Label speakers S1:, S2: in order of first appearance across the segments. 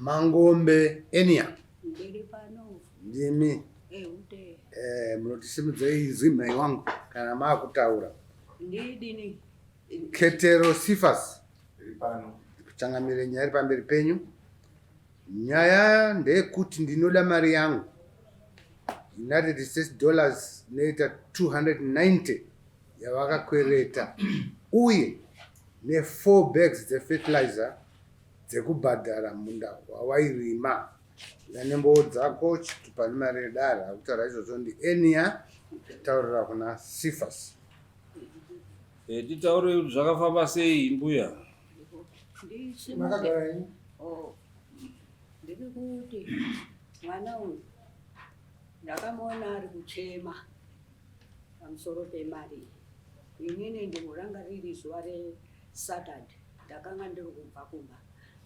S1: Mangombe Enia.
S2: Ndiri pano.
S1: Ndimi.
S2: Eute.
S1: Eh, munotisimudzei izwi mhai wangu kana maakutaura.
S2: Ndidini.
S1: Ketero Sifas.
S3: Ndiri pano.
S1: Kuchangamire nyaya iri pamberi penyu. Nyaya ndeyekuti ndinoda mari yangu. United States dollars inoita 290 yavakakwereta uye ne 4 bags dzefertilizer dzekubhadhara munda wawairima nembowo dzako chitupa nemari yedare akutaura izvozvo ndi enia taurira kuna sifas
S4: eh, titaure kuti zvakafamba sei mbuya
S3: Makagara henyu?
S2: Oh, ndiri kuti mwana uyu ndakamuona ari kuchema pamusoro pemari iyi inini ndingoranga riri zuva resaturday ndakanga ndiri kubva kumba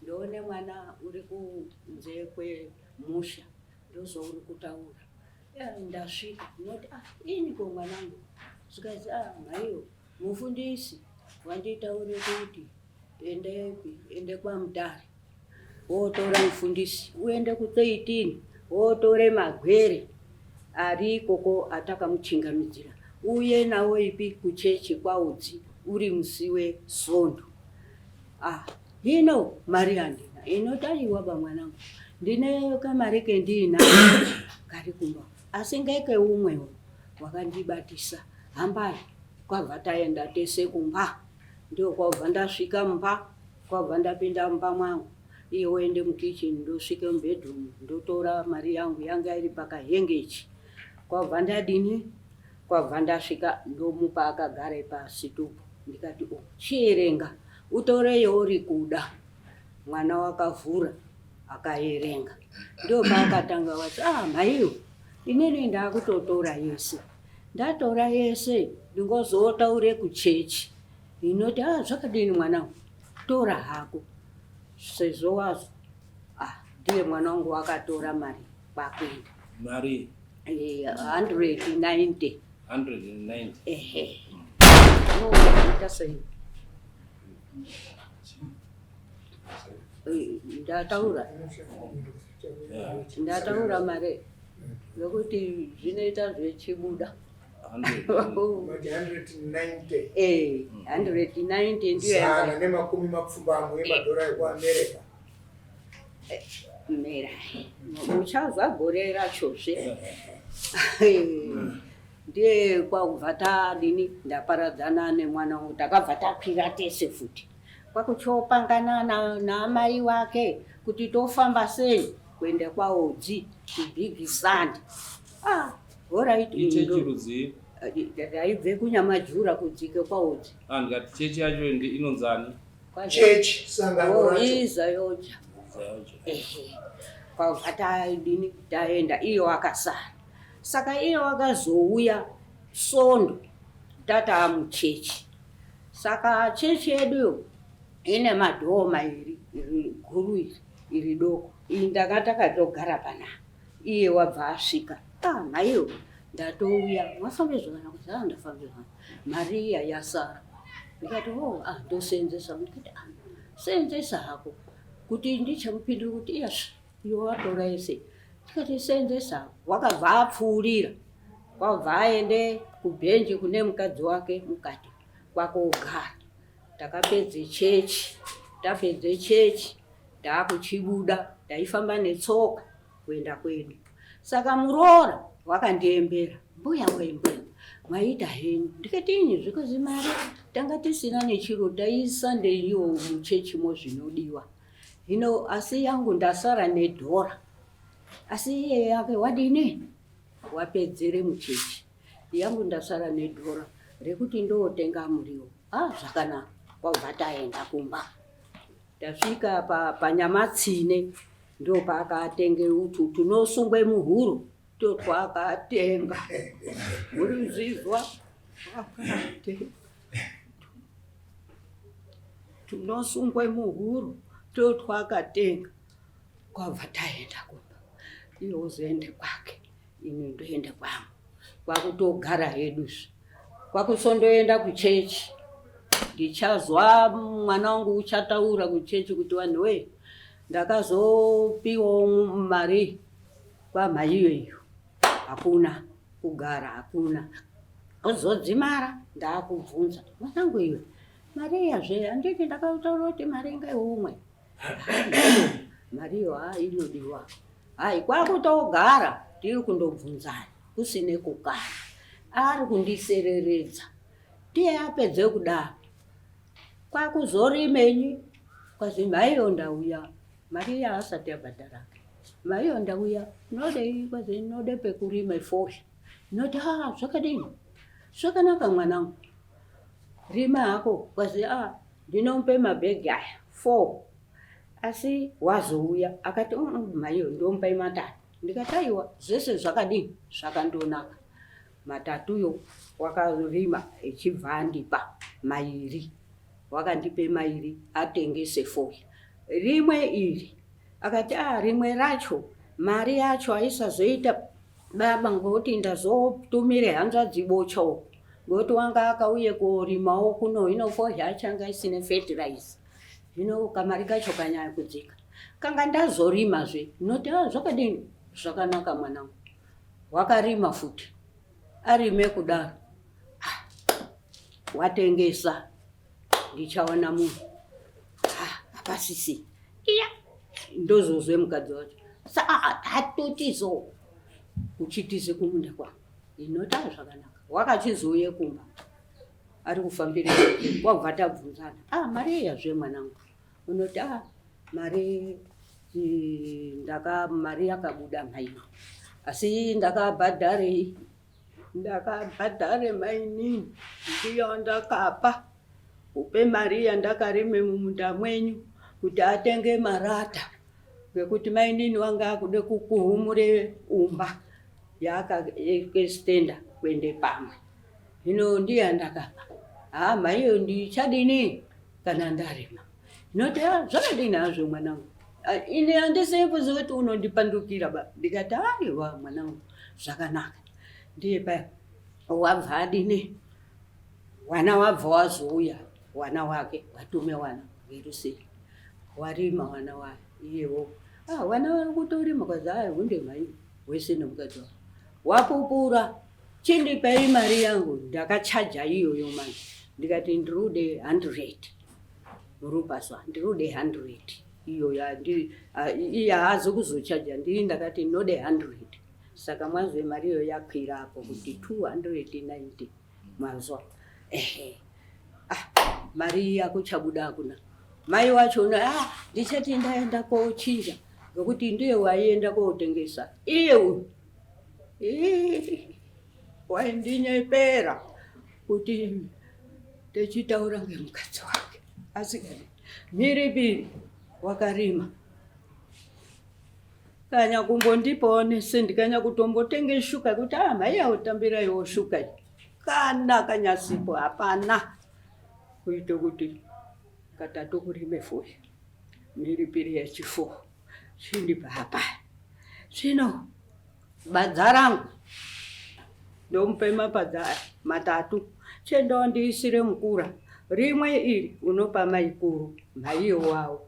S2: ndoone mwana uri kunze kwemusha ndozouri kutaura eh, ndasvika ndinoti ah ini ko mwanangu zvikanzi ah mhaiyo mufundisi wanditaure kuti endepi ende kwamutare wotora mufundisi uende ku 13 wotore magwere ari ikoko atakamuchingamidzira uye nawo ipi kuchechi kwaudzi uri musi wesondo ah hino mari handina inoti aiwa bamwanangu ndine kamari kendiina kari kumba asi ngeke umwewo wakandibatisa hambai kwabva taenda tese kumba ndokwabva ndasvika mumba kwabva ndapinda mumba mwangu iye woende mukitchen ndosvike mubedroom ndotora mari yangu yanga iri pakahengechi kwabva ndadini kwabva ndasvika ndomupa akagara pasitupu ndikati oh, chierenga utore youri kuda mwana wakavhura akaerenga ndopaakatanga wati ah mhaiyo inini ndakutotora yese ndatora yese ndingozotaure kuchechi inoti ah zvakadini mwanangu tora hako sezvo wazvo ah ndiye mwana wangu wakatora mari kwakuenda
S4: mari
S2: 190 eh,
S4: 190
S2: ehe no sei eh, ndataura ndataura mari nokuti zvinoita zvechibuda
S3: 190
S2: eh 190 ndiyo
S3: zana nemakumi mapfumbamwe emadhora ekuamerica
S2: eh, mera muchazwa gore rachozve ndiye kwakubva tadini ndaparadzana nemwana wangu takabva takwira tese futi kwakuchopangana naamai wake kuti tofamba sei kuenda kwaodzi kubig sand ah horait
S4: Ichechi rudzii?
S2: Ndaibve kunyamajura kudzike kwaodzi.
S4: Ah, ndikati chechi yacho ndi inonzani?
S3: Chechi sangano
S2: Oh,
S3: racho.
S2: izayoja.
S4: Zayoja.
S2: Ehe. Kwabva tadini taenda iye wakasara. Saka iye wakazouya sondo tataa muchechi. Saka chechi yeduyo ine madhoo mairi iri guru iri iri doko. Iyi ndanga takatogara panapa. Iye wabva asvika. Ah, maiyo ndatouya. Wafambe zvakanaka kuti ah ndafambe zvakanaka. Mari iya yasara. Ndikati oh ah ndoseenzesa. Ndikati ah seenzesa hako. Kuti ndichamupindura kuti iya iwe watora yese. Ndikati seenzesa hako. Wakabva apfuurira. Kwabva aende kubhenji kune mukadzi wake mukati kwakogara. Takapedze chechi. Tapedze chechi Ndakuchibuda ndaifamba netsoka kuenda kwedu. Saka muroora wakandiembera mbuya wee mbuya maita henyu ndikati inyi zvikazi mari tanga tisina nechiro taisa ndeiwo muchechimo zvinodiwa hino asi yangu ndasara nedhora asi iye yake wadini wapedzere muchechi yangu ndasara nedhora rekuti ndootenga muriwo ah zvakanaka kwabva taenda kumba Tasvika pa, paNyamatsine ndopaakatenge utwu tunosungwe muhuro ndotwaakatenga muri kuzvizwa akatenga tunosungwe muhuro ndotwaakatenga kwabva taenda kumba iye wozoende kwake ini ndoenda kwangu kwakutogara hedu zve kwakusondoenda kuchechi ndichazwa mwana wangu uchataura kuchechi kuti vanhu wee Ndakazopiwawo mari kwamhaiyo iyo, hakuna kugara, hakuna kuzodzimara. Ndakubvunza, mwanangu iwe, mari iyazve handiti ndakataura kuti mari ngeumwe mari iyo ha inodiwa. Hai, kwakutogara tiri kundobvunzana kusine kukara, ari kundisereredza. Tiye apedze kudaro, kwakuzorimenyi kwazi mhaiyo ndauya, mari iya asati yabhadharake. Mhaiyo ndauya, nodei? Kwazi node pekurima ifosha. Ndinoti, ha, zvakadini? Zvakanaka mwanangu, rima hako. Kwazi a ndinomupe mabhegi aya 4, asi wazouya akati, mhaiyo ndomupai 3. Ndikati, aiwa, zvese zvakadini, zvakandonaka. Matatuyo wakarima, echibva andipa 2, wakandipe 2 atengese 4. Rimwe iri akati, a rimwe racho mari yacho aisazoita baba, ngokuti ndazotumire hanzvadzi bocha uko, ngokuti wanga akauye korimawo kuno. Hino forya achanga isine fertilizer, hino kamari kacho kanyanya kudzika. Kanga ndazorimazve, noti, a zvakadini? Zvakanaka mwanangu. Wakarima futi, arime kudaro, ah, watengesa, ndichawana munhu. Ah, hapasisi iya. Ndozozwe mukadzi wacho hatotizo uchitize kumunda kwangu. Inoti, a zvakanaka. Wakachizouye kumba ari kufambira, wabva tabvunzana, ah, mari iyazve mwanangu? Unoti, ah, mari ndaka mari yakabuda mhaino, asi ndakabhadharei? Ndakabhadhare mainini, ndiyo ndakapa kupe mari yandakarime mumunda mwenyu kuti atenge marata, ngekuti mainini wanga akude kukuhumure umba yaakaestenda kuende pamwe. Hino ndiye andakapa. Ha, maiyo ndichadini kana ndarima? Ndinoti, ah, zvakadini hazvo mwanangu? Ah, ini handisei kuziva kuti unondipandukira ba. Ndikati, aiwa mwanangu, zvakanaka. Ndiye paya wabva adini, wana wabva wazouya, wana wake watume wana verusei warima wana wayo iyewo. Ah, wana vari kutorima. Kwazi, ai, hunde mai wese nemukadzi wako wapupura, chindipai mari yangu ndakachaja iyoyo manje. Ndikati, ndirude 100 murupaswa, ndirude 100 iyo. Iye haazi kuzochaja, ndii ndakati ndinode 100. Saka mwazwe mari iyo yakwira apo kuti 290, mazwa? Ehe. Ah, mari yakuchabuda hakuna. Mai wacho una, ah, ndichati ndaenda kochinja, ngekuti ndiye waienda kotengesa. Iye uyu waindinyepera kuti techitaura ngemukadzi wake, asi mhiripiri wakarima kanya kumbondipawo nesendi, kanya kutombotenge shuka kuti, ah, mhai yautambiraiwo shuka iyi. Kana kanyasipo hapana kuite kuti katatu kurime foya mhiripiri yechifo chindipa hapa. Zvino badza rangu ndomupe mapadza 3, chendawo ndiisire mukura. Rimwe iri unopa maikuru, mhaiyo wawo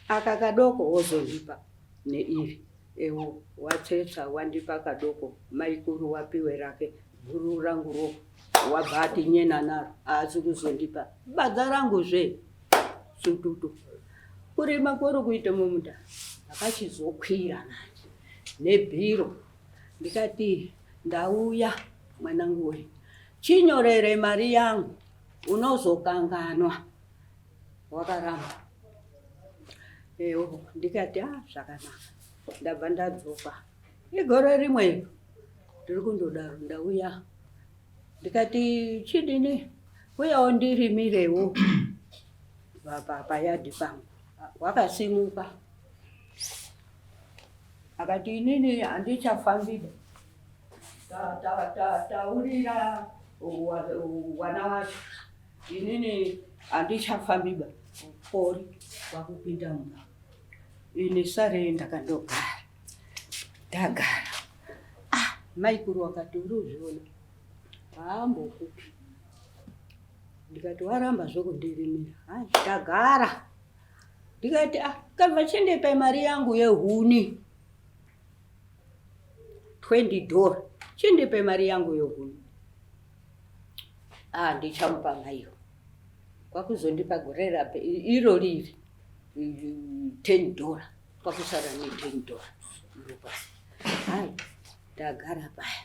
S2: aka kadoko wozondipa neiri. Ewo watsetsa, wandipa kadoko, maikuru wapiwe rake guru, rangu ro wabva ati nyena naro, haasi kuzondipa badza rangu zve sututu. Kurima kwori kuita mumunda akachizokwira manje nebhiro. Ndikati, ndauya mwanangu we, chinyorere mari yangu, unozokanganwa. Wakaramba. Ewo, ndikati, ah, zvakanaka. Ndabva ndadzoka igore rimwe iro, ndiri kundodaro. Ndauya, ndikati, chidini, uyawo ndirimirewo payadhi pangu. Wakasimuka akati, inini handichafambiba. Taurira wana wacho, inini handichafambiba. Kori wakupinda mumba, ini sarei ndakandogara. Ndagara, ah, maikuru wakati, uri uzviona haambokupi. Ndikati, waramba zvokundirimira. Hai, ndagara. Ndikati ah, kabva chindipe mari yangu yehuni 20 dollar, chindipe mari yangu yehuni. Ah, ndichamupa maiyo kwakuzondipa gore rape iro riri 10 dollar, kwakusara ne 10 dollar iro pasi. Hai, ndagara paya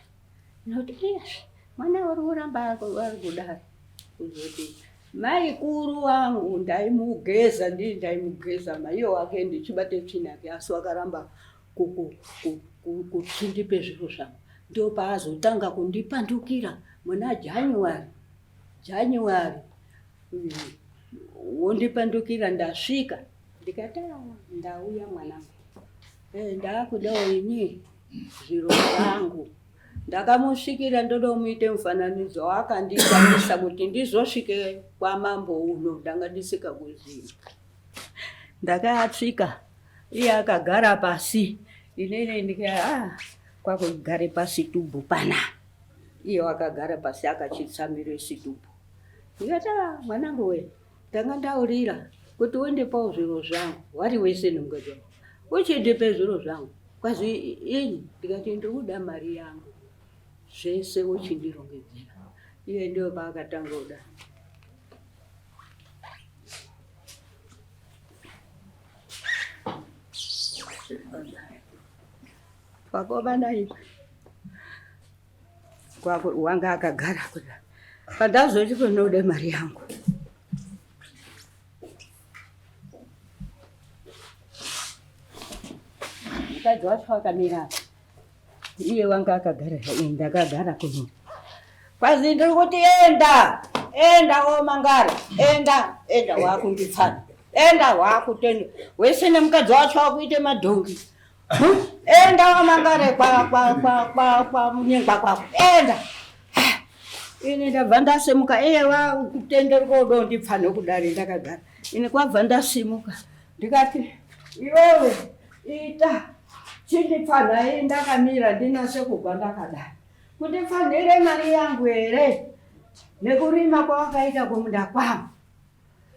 S2: ndinoti iyazve mwana uri kuramba ari kudaro. Kuzoti mai kuru wangu ndaimugeza, ndii ndaimugeza maiyo wake ndichibate tsvina yake, asi wakaramba kuti ndipe zviro zvangu. Ndopaazotanga kundipandukira muna January. January wondipandukira ndasvika, ndikati ah, ndauya mwanangu, ndaakudawo ini zviro zvangu. Ndakamusvikira ndoda kumuite mufananidzo waakandishandisa kuti ndizosvike kwamambo uno, ndanga ndisikakuzivi. Ndakasvika iye akagara pasi, inini ndika ah, kwakugare pasi tubhu pana, iye wakagara pasi akachitsamire situbhu. Ndikati ah, mwanangu we, ndanga ndaurira kuti undipawo zviro zvangu, wari wese nemukadzi wangu uchindipe zviro zvangu. Kwazi ini ndikati ndikuda mari yangu zvese uchindirongedzera. Iye ndiyo paakatanga kuda. Vakomana iwe wanga akagara kuda pandazoti kunoda mari yangu. Mukadzi wacho akamira, iye wanga akagara, ndakagara kuno. Kwazi ndiri kuti enda, enda womangara, enda, enda wakunditsana, enda wakutenda wese nemukadzi wacho wakuite madhongi. Enda wamangare kwamunyengwa kwako, enda. Ini ndabva ndasimuka, iye wakutenderuka udondipfanhe kudari ndakagara. Ini kwabva ndasimuka ndikati iwewe ita chindipfanhai ndakamira ndinase kubva ndakadai. Kundipfanhire mari yangu here nekurima kwawakaita kumunda kwangu?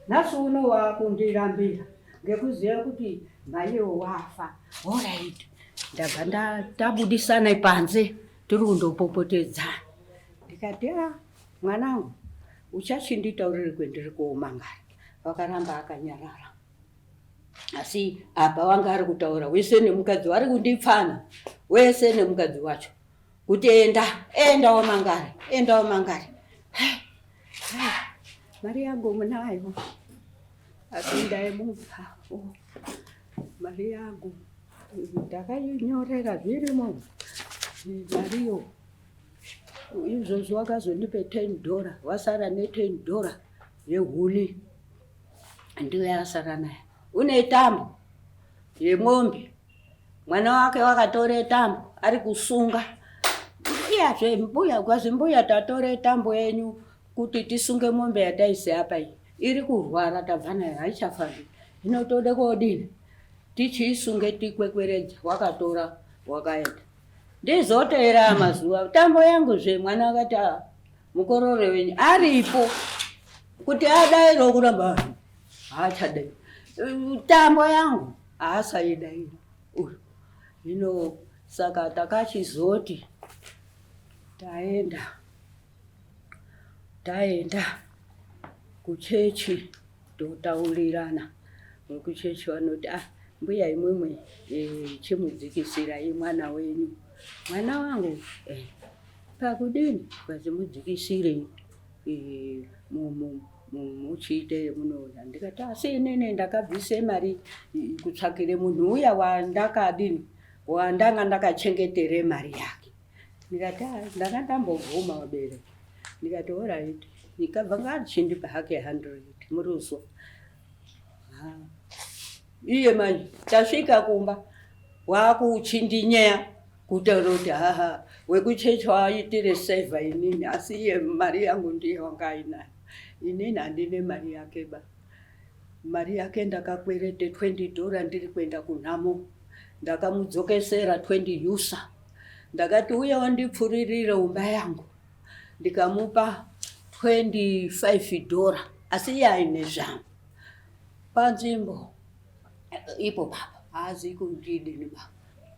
S2: Nhasi uno wakundirambira ngekuziva kuti maiwo wafa. Alright, ndabva tabudisana panze tiri kundopopotedzana. Ndikati ah, mwanangu uchachinditaurire kwendiri koomangara. Vakaramba akanyarara, asi apa wanga ari kutaura wese nemukadzi wari kundipfana wese nemukadzi wacho kuti enda, enda wamangare, enda wamangare. Mari yangu munayo, asi ndaimupa mari yangu ndakainyorera zvirimo mariyo. Izvozvo wakazondipe 10 dollar, wasara ne 10 dollar yehuni, ndiyo yasara nayo. Une tambo yemombe, mwana wake wakatore tambo ari kusunga. Iyazve mbuya, kwazi mbuya tatore tambo yenyu kuti tisunge mombe yataise apa iyi, iri kurwara, tabva nayo haichafambi, hino tode kodini tichiisunge tikwekweredza. Wakatora wakaenda. Ndizoteera mazuva tambo yangu zve mwana akati ah, mukorore wenyu aripo kuti adairo kuramba haachadai tambo yangu haasaidaira uyu. Hino saka takachizoti taenda kuchechi totaurirana. Vekuchechi vanoti ah, mbuya imwimwe chimudzikisirai mwana wenyu. Mwana wangu pakudini? Kwazimudzikisirei muchiite munoona. Ndikati asi inini ndakabvise mari kutsvakire munhu uya wandakadini wandanga ndakachengetere mari yake. Ndikati ndanga ndambobvuma vabereki. Ndikati alright, ndikabva ngaachindipa hake 100 muruzwa. Iye manje tasvika kumba wakuchindinyeya kutaura kuti haha wekuchechi waaitire seva inini, asi iye mari yangu ndiye wanga ainayo, inini handine mari yake ba. Mari yake ndakakwerete 20 dollar ndiri kuenda kunhamo, ndakamudzokesera 20 usa. Ndakati uye wandipfuririre umba yangu, ndikamupa 25 dollar, asi iye aine zvangu panzvimbo. Ipo papa haazi kundidini baba,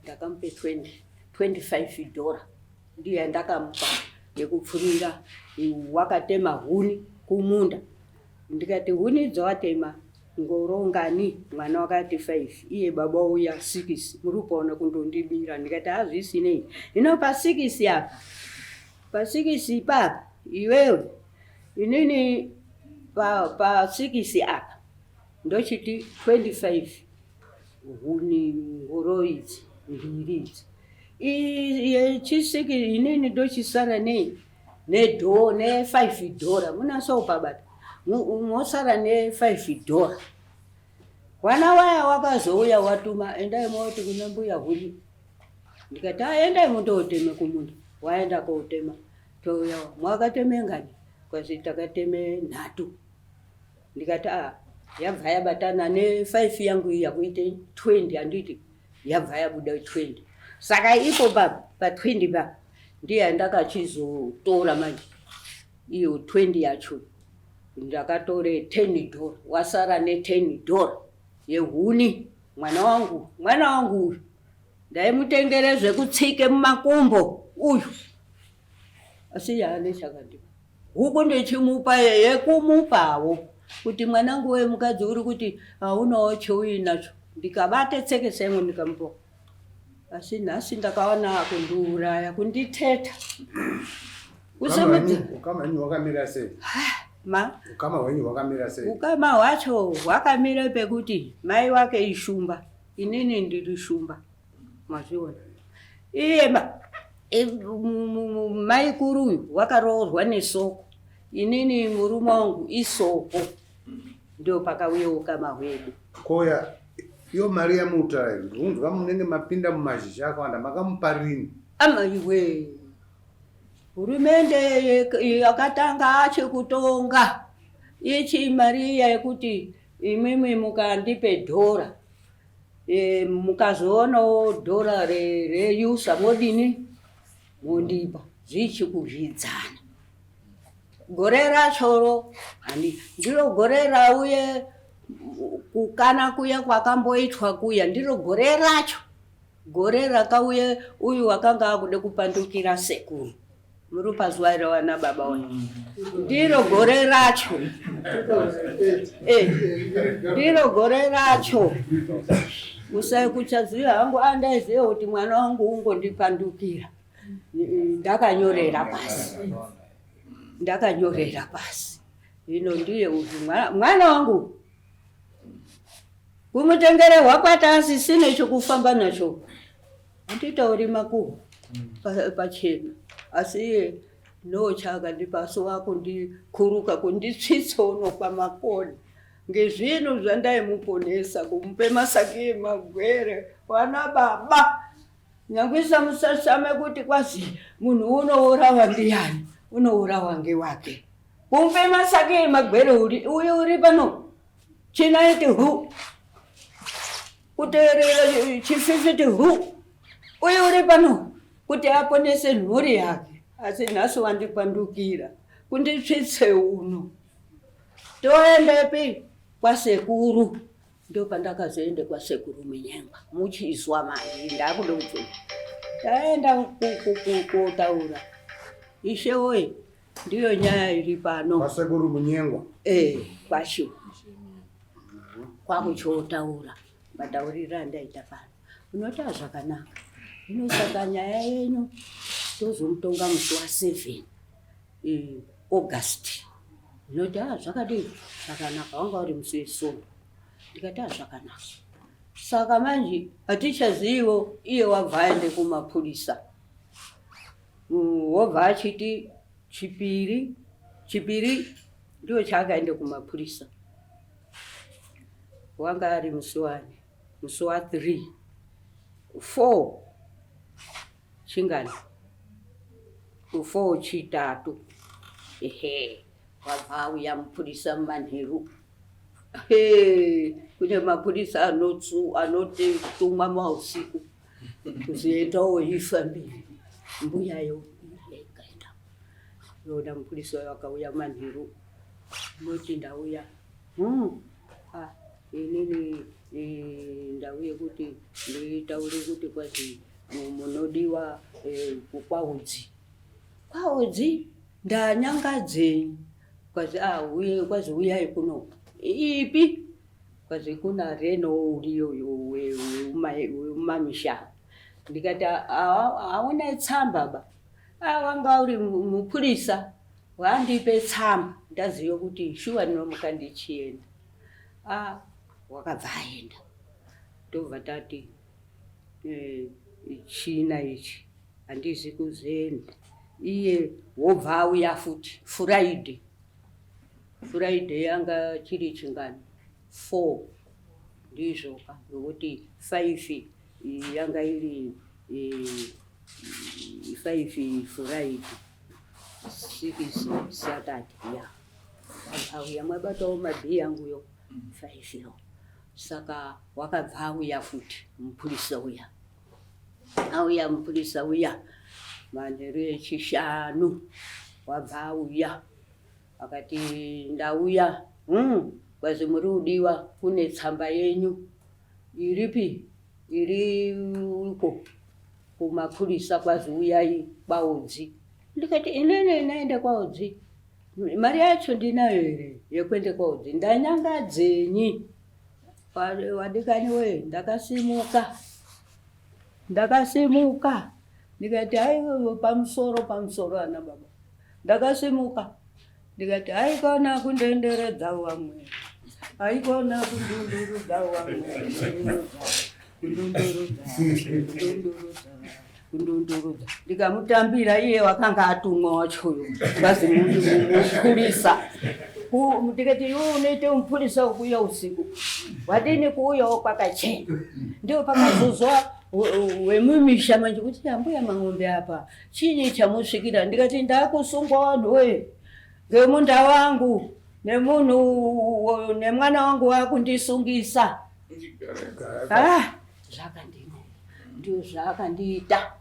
S2: ndakamupe 20 25 dhora ndiyo yandakamupa yekupfurira. Wakatema huni kumunda, ndikati huni idzo watema ngoro ngani? Mwana wakati 5, iye baba uya 6, muri kuona kundondibira. Ndikati hazvisinei, hino pa 6 apa, pa 6 ipapa iwewe inini pa 6 apa ndochiti 25 huni ngoro idzi mbiri idzi yechisiki, inini ndochisara nei nedho ne5 dhora munasoupabata mosara ne5 dhora. Wana waya wakazouya watuma, endai moti kuna mbuya huni. Ndikati endai mundoteme kumunda. Waenda kotema, touya, mwakateme ngani? Kwazi takateme nhatu. Ndikati a yabva yabatana ne5 yangu iya kuite 20, handiti yabva yabuda 20. Saka ipo pa 20 pa ndiye ndakachizotora manje iyo 20 yacho, ndakatore 10 dhora, wasara ne10 dhora yehuni. Mwana wangu, mwana wangu uyu ndaimutengere zvekutsike mumakumbo uyu, asi yaane chakandipa huku ndichimupa yekumupawo kuti mwanangu we mukadzi uri kuti haunawo cheuinacho, ndikabate tsekesemo ndikamupa. Asi nhasi ndakaona kundiuraya, kunditeta.
S1: Ukama hwenyu hwakamira sei?
S2: Ma
S1: Ukama hwenyu hwakamira sei?
S2: Ukama hwacho hwakamira pekuti mai wake ishumba, inini ndiri shumba, mazviona. Iye mai kuru uyu wakaroorwa nesoko, inini murume wangu isoko, ndio pakauya ukama hwedu.
S1: Koya iyo mari yamutaura iyi, ndikunzwa munenge mapinda mumazhizha akawanda. Makamupa rini?
S2: Amaiwe, hurumende yakatanga achikutonga ichi mari iya yekuti imwimwi mukandipe dhora, mukazoonawo dhora reyusa modini mondipa, zvichikuzvidzana. Gore rachoro hani ndiro gore rauye kukana kuya kwakamboitwa kuya, ndiro gore racho, gore rakauye uyu wakanga akude kupandukira sekuru. Muri pazuva iro vana baba waya, ndiro gore racho, ndiro gore racho. Usai kuchaziva hangu, andaiziva kuti mwana wangu ungondipandukira. Ndakanyorera pasi, ndakanyorera pasi. Hino ndiye uyu mwana wangu, kumutengere hwakwata asisine chokufamba nacho. Handitauri makuhwa pachena, asi iye no chaakandipa, asi wakundikuruka kunditsvitsa uno kwamakoni ngezvinhu zvandaimuponesa, kumupe masaki emagwere. Wana baba, nyangwisa musasame kuti kwazi munhu unourawa ndiyani, unourawa ngewake. Kumupe masaki emagwere uri uyu uri pano chinaiti hu kuteerera chififiti hu uyu uri pano kuti aponese nhuri yake, asi nhasi wandipandukira kunditsvitse uno. Toendepi? Kwasekuru. Ndo pandakazoende kwasekuru Munyengwa, muchizwa manje ndakuda kubvunza. Taenda kotaura, ishe woye, ndiyo nyaya iri pano.
S1: Kwasekuru Munyengwa?
S2: Kwasho kwakuchotaura matauriro andaita pano, unoti zvakanaka. Hino saka nyaya yenyu tozomutonga musi wa7 August. Ndinoti a zvakadii, zvakanaka. Wanga uri musi weSondo. Ndikati a zvakanaka. Saka manje hatichaziviwo, iye wabva aende kumapurisa, wobva achiti chipiri, chipiri ndiyo chaakaende kumapurisa. Wanga ari musi wani? Musi wa3, 4 chingani, 4 chitatu. Ehe, wabva auya mupurisa mumanheru. He, kune mapurisa anotumwa mausiku kuzoendawo ifambiri mbuyayo ikaenda yoona mupurisa uyo akauya manheru, noti ndauya. Ah. Inini ndauye kuti nditaure kuti kwazi munodiwa kwaudzi. Kwaudzi ndanyangadzei kwazi ah uye kwazi uyai kuno. Ipi? Kwazi kuna Reno uriyo wemumamisha. Ndikati hauna tsamba ba. Ah wanga uri mupurisa wandipe tsamba ndaziva kuti shuwa ndinomuka ndichienda. Ah wakabva aenda. Ndobva tati china ichi handizi kuzoenda. Iye wobva auya futi Friday. Friday yanga chiri chingani? 4 ndizvoka nokuti 5 yanga iri 5 Friday 6 Saturday ya auya mwabatawo mabhii yanguyo 5 yo saka wakabva auya futi mupurisa uya auya mupurisa uya manheru echishanu wabva auya akati ndauya kwazi muri kudiwa kune tsamba yenyu iripi iri uko kumapurisa kwazi uyai kwaudzi ndikati inene naende kwaudzi mari yacho ndinayo here yekuende kwaudzi ndanyangadzenyi wadikani we ndakasimuka ndakasimuka ndikati hai pamusoro pamusoro ana baba ndakasimuka ndikati haikona kundenderedza vamwe haikona kundundurudza vamwe kundundurudza kundundurudza kundundurudza ndikamutambira iye wakanga atumwa wachoyo ngazi mupurisa ndikati iwe unoite mupurisa wekuuya usiku wadini kuuyawo kwakachena ndio pakazozwa wemumisha manje kuti ambuya mang'ombe apa chinyi chamusvikira ndikati ndakusungwa vanhu wee ngemunda wangu nemunhu nemwana wangu wakundisungisa ah, zvakandino ndio zvaakandiita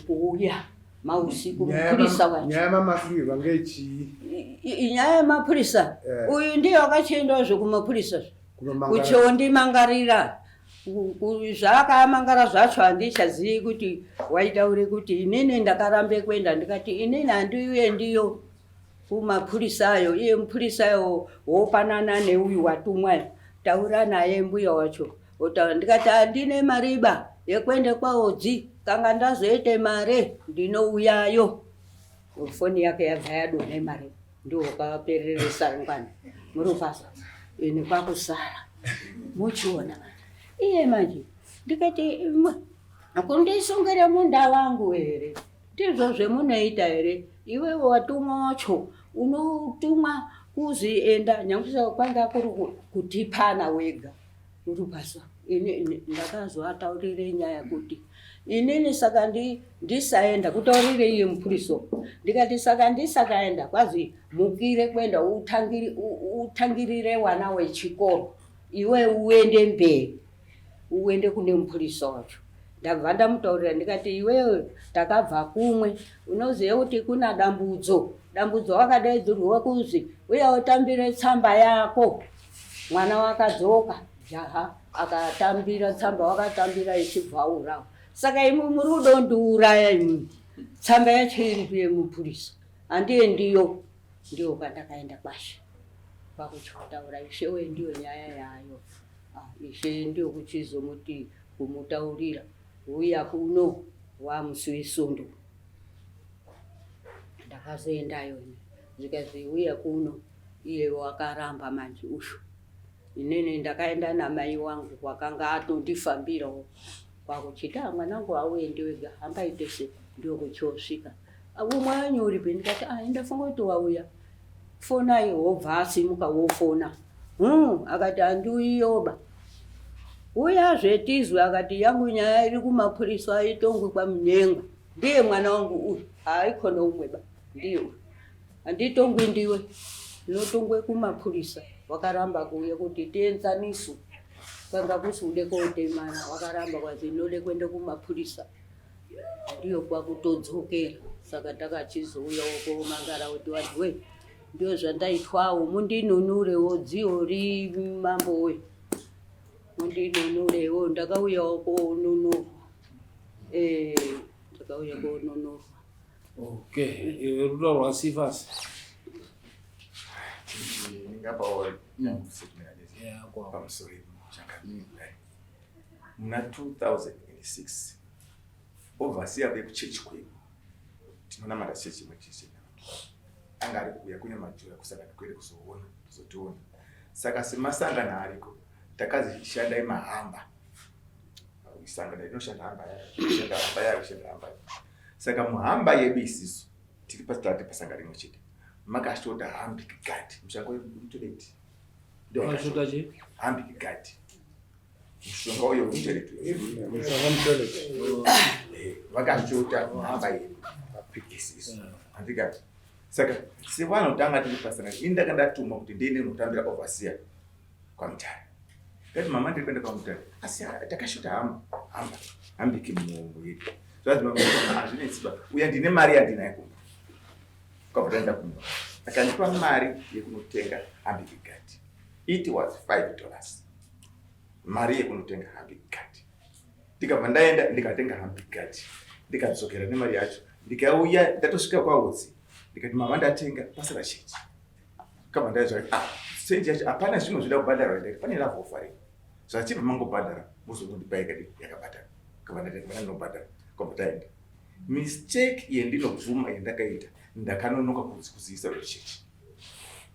S2: kuuya mausiku mupurisa wacho
S1: nyaya yamamasungirwa ngechii
S2: nyaya yemapurisa uyu ndiye wakachiendawo kumapurisa kuchondimangarira zvaakamangara zvacho handichazivi kuti waitaure kuti inini ndakarambe kuenda ndikati inini handiuye ndiyo kumapurisa ayo iye mupurisa ayo wopanana neuyu watumwa taura naye mbuya wacho otaura ndikati handine mariba yekuende kwaodzi kanga ndazoite mare ndinouyayo foni yake yabva yadonhe mare ndiwo wakapereresa rungano murupasa ini kwakusara muchiona manje iye manje ndikati kundisungire munda wangu here ndizvo zvemunoita here iwewe watumwa wacho unotumwa kuzi enda nyange kwanga kuri kutipana wega murupasa ini ndakazoataurire nyaya kuti inini saka ndisaenda kutaurire iye mupuriso ndikati saka ndisakaenda kwazi mukire kuenda utangirire wana wechikoro iwe uende mberi uende kune mupurisa wacho ndabva ndamutaurira ndikati iwewe takabva kumwe unoziva kuti kuna dambudzo dambudzo wakadaidzirwa kuzi uya utambire tsamba yako mwana wakadzoka jaha akatambira tsamba wakatambira ichibva aurawa saka imwe muri kudondiuraya imwe tsamba yacho iripi yemupurisa handiendiyo ndiyo kwandakaenda kwashe kwakuchitaura ishe we ndiyo nyaya yayo ishe ndiyo kuchizomuti kumutaurira uya kuno wamusi wesondo ndakazoendayo ini zvikazi uya kuno iye wakaramba manje ushu inini ndakaenda namai wangu wakanga atondifambirawo kwakuchiti ah mwanangu auendi wega hambai tese ndio kuchosvika umwe wenyu uripi ndikati ah ndafunga kuti wauya fonai wobva asimuka wofona akati handiuyiyoba uyazve tizwe akati yangu nyaya iri kumapurisa aitongwi kwamunyenga ndiye mwana wangu uyu haikhona umwe ba ndiye uyu handitongwi ndiwe ndinotongwe kumapurisa wakaramba kuuya kuti tienzaniso kwanga kusi ude kotemana wakaramba kwazi inode kuende kumapurisa ndiyo kwakutodzokera saka takachizouyawo komangara kuti vanhu we ndio zvandaitwawo mundinunurewo dziyo ri mambo we. Mundinunurewo, ndakauyawo konunurwa. Eh, ndakauya konunurwa.
S4: Okay, iwe rutaurwa Sifasi.
S5: Ndingapawo statement
S4: Yeah, kwa.
S5: pamusoro changamire. Muna 2006 overseer vekuchechi kwedu, tinonamata chechi imwe chete, anga ari kuuya kune majura kusangana kwedu kuzoona, kuzotiona. Saka semasangano ariko, takazi shandai mahamba, sangano rinoshanda hamba yayo, kushanda hamba yayo, kushanda hamba yayo. Saka muhamba yedu isisu tiri pasitati pasangano rimwe chete, makashota humping guard, mushonga wemutoilet.
S4: Wakashota chii?
S5: Humping guard, mushonga uyo wemutoilet.
S1: Mushonga mutoilet.
S5: Vakashota muhamba yedu isisu, handikati? Saka sevanhu tanga tiri pasangano, ini ndanga ndatumwa kuti ndiende kunotambira overseer kwaMutare. Ndati, "Mama, ndiri kuenda kwaMutare, asi ah, takashota hamba hamba hambiki muhombo yedu." Zvazi, "Mama, hazvinetsi ba, uya, ndine mari yandinayo kumba." Kwabva taenda kumba, akandipa mari yekunotenga humping guard. It was $5 mari yekunotenga humping guard. Ndikabva ndaenda, ndikatenga humping guard, ndikadzokera nemari yacho, ndikauya. Ndatosvika kwautsi, ndikati, "Mama, ndatenga pasara chechi." Kabva ndaizva, "Ah, chenji yacho hapana zvimwe zvida kubhadharwa." Ndikati, "Pane love offering, zvachibva mangobhadhara, muzongondipa yakadi yakabhadhara." Kabva ndati, "Ndinobhadhara." Kwabva taenda. Mistake yendinobvuma yandakaita, ndakanonoka kuzivisa vechechi,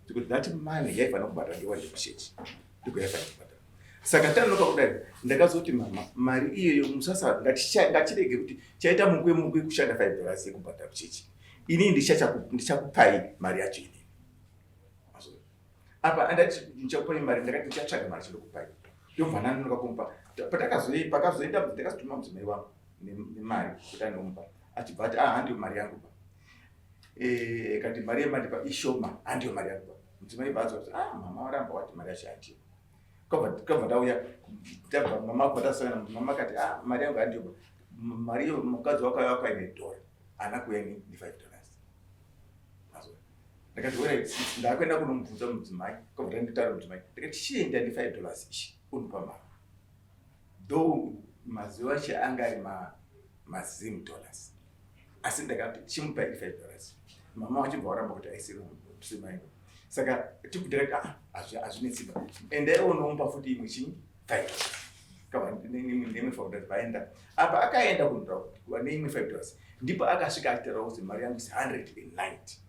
S5: because that money yaifanira kubhadhara ngewande kuchechi, ndiko yaifanira kubhadhara. Saka tanonoka kudai, ndakazoti, "Mama, mari iyoyo musasa, ngatirege kuti chaita mukwe mukwe kushanda $5 yekubhadhara kuchechi. Inini ndichakupai mari yacho inini." Apa andati ndichakupai mari, ndakati ndichatsvaga mari chindokupai, ndobva ndanonoka kumupa. Pakazoenda, ndakazotuma mudzimai wangu nemari kuti andomupa. Achibva ati, "Ah, handiyo mari yangu ba." Kati, "Mari yemandipa ishoma, handiyo mari yangu ba." Mudzimai bva azwa kuti, "Ah, mama waramba wati mari yacho handiyo." Kabva ndauya, tabva mama kwatasangana, mama akati, "Ah, mari yangu handiyo ba." Mari iyo mukadzi wakauya wakaine dhora, haana kuuya ne$5. Ndakati, "Wera, ndakuenda kunomubvunza mudzimai." Kabva tanditaura mudzimai, ndikati, "Chienda ne$5 ichi unopa mama." Though mazuva acho anga ari maZim dollars, asi ndakati, "Chimupa $5." Mama vachibva varamba kuti aisiri mai. Saka ndikati, "Ah, hazvinetsi ba, endai unomupa futi imwe chinyi $5." Kava neimwe $5. Vaenda apa, akaenda kunotaura neimwe $5, ndipo akasvika achitaura kuti mari yangu is 190.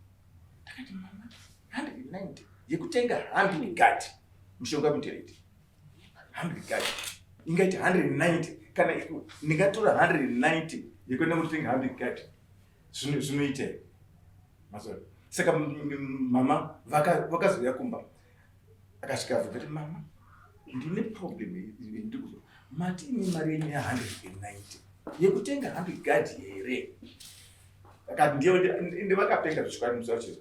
S5: Ndakati, "Mama, 190 yekutenga humping guard, mushonga mutoilet, humping guard ingaiti 190? Kana ndingatora 190 yekuenda kunotenga humping guard, zvinoita here?" Mazona. Saka mama vakazouya kumba, akasvika akati, "Mama, ndine problem ndikuzo mati imi mari yenyu ya190 yekutenga humping guard here?" Akati ndiyo. Ndi vakapenga zvisvikani musi wacho,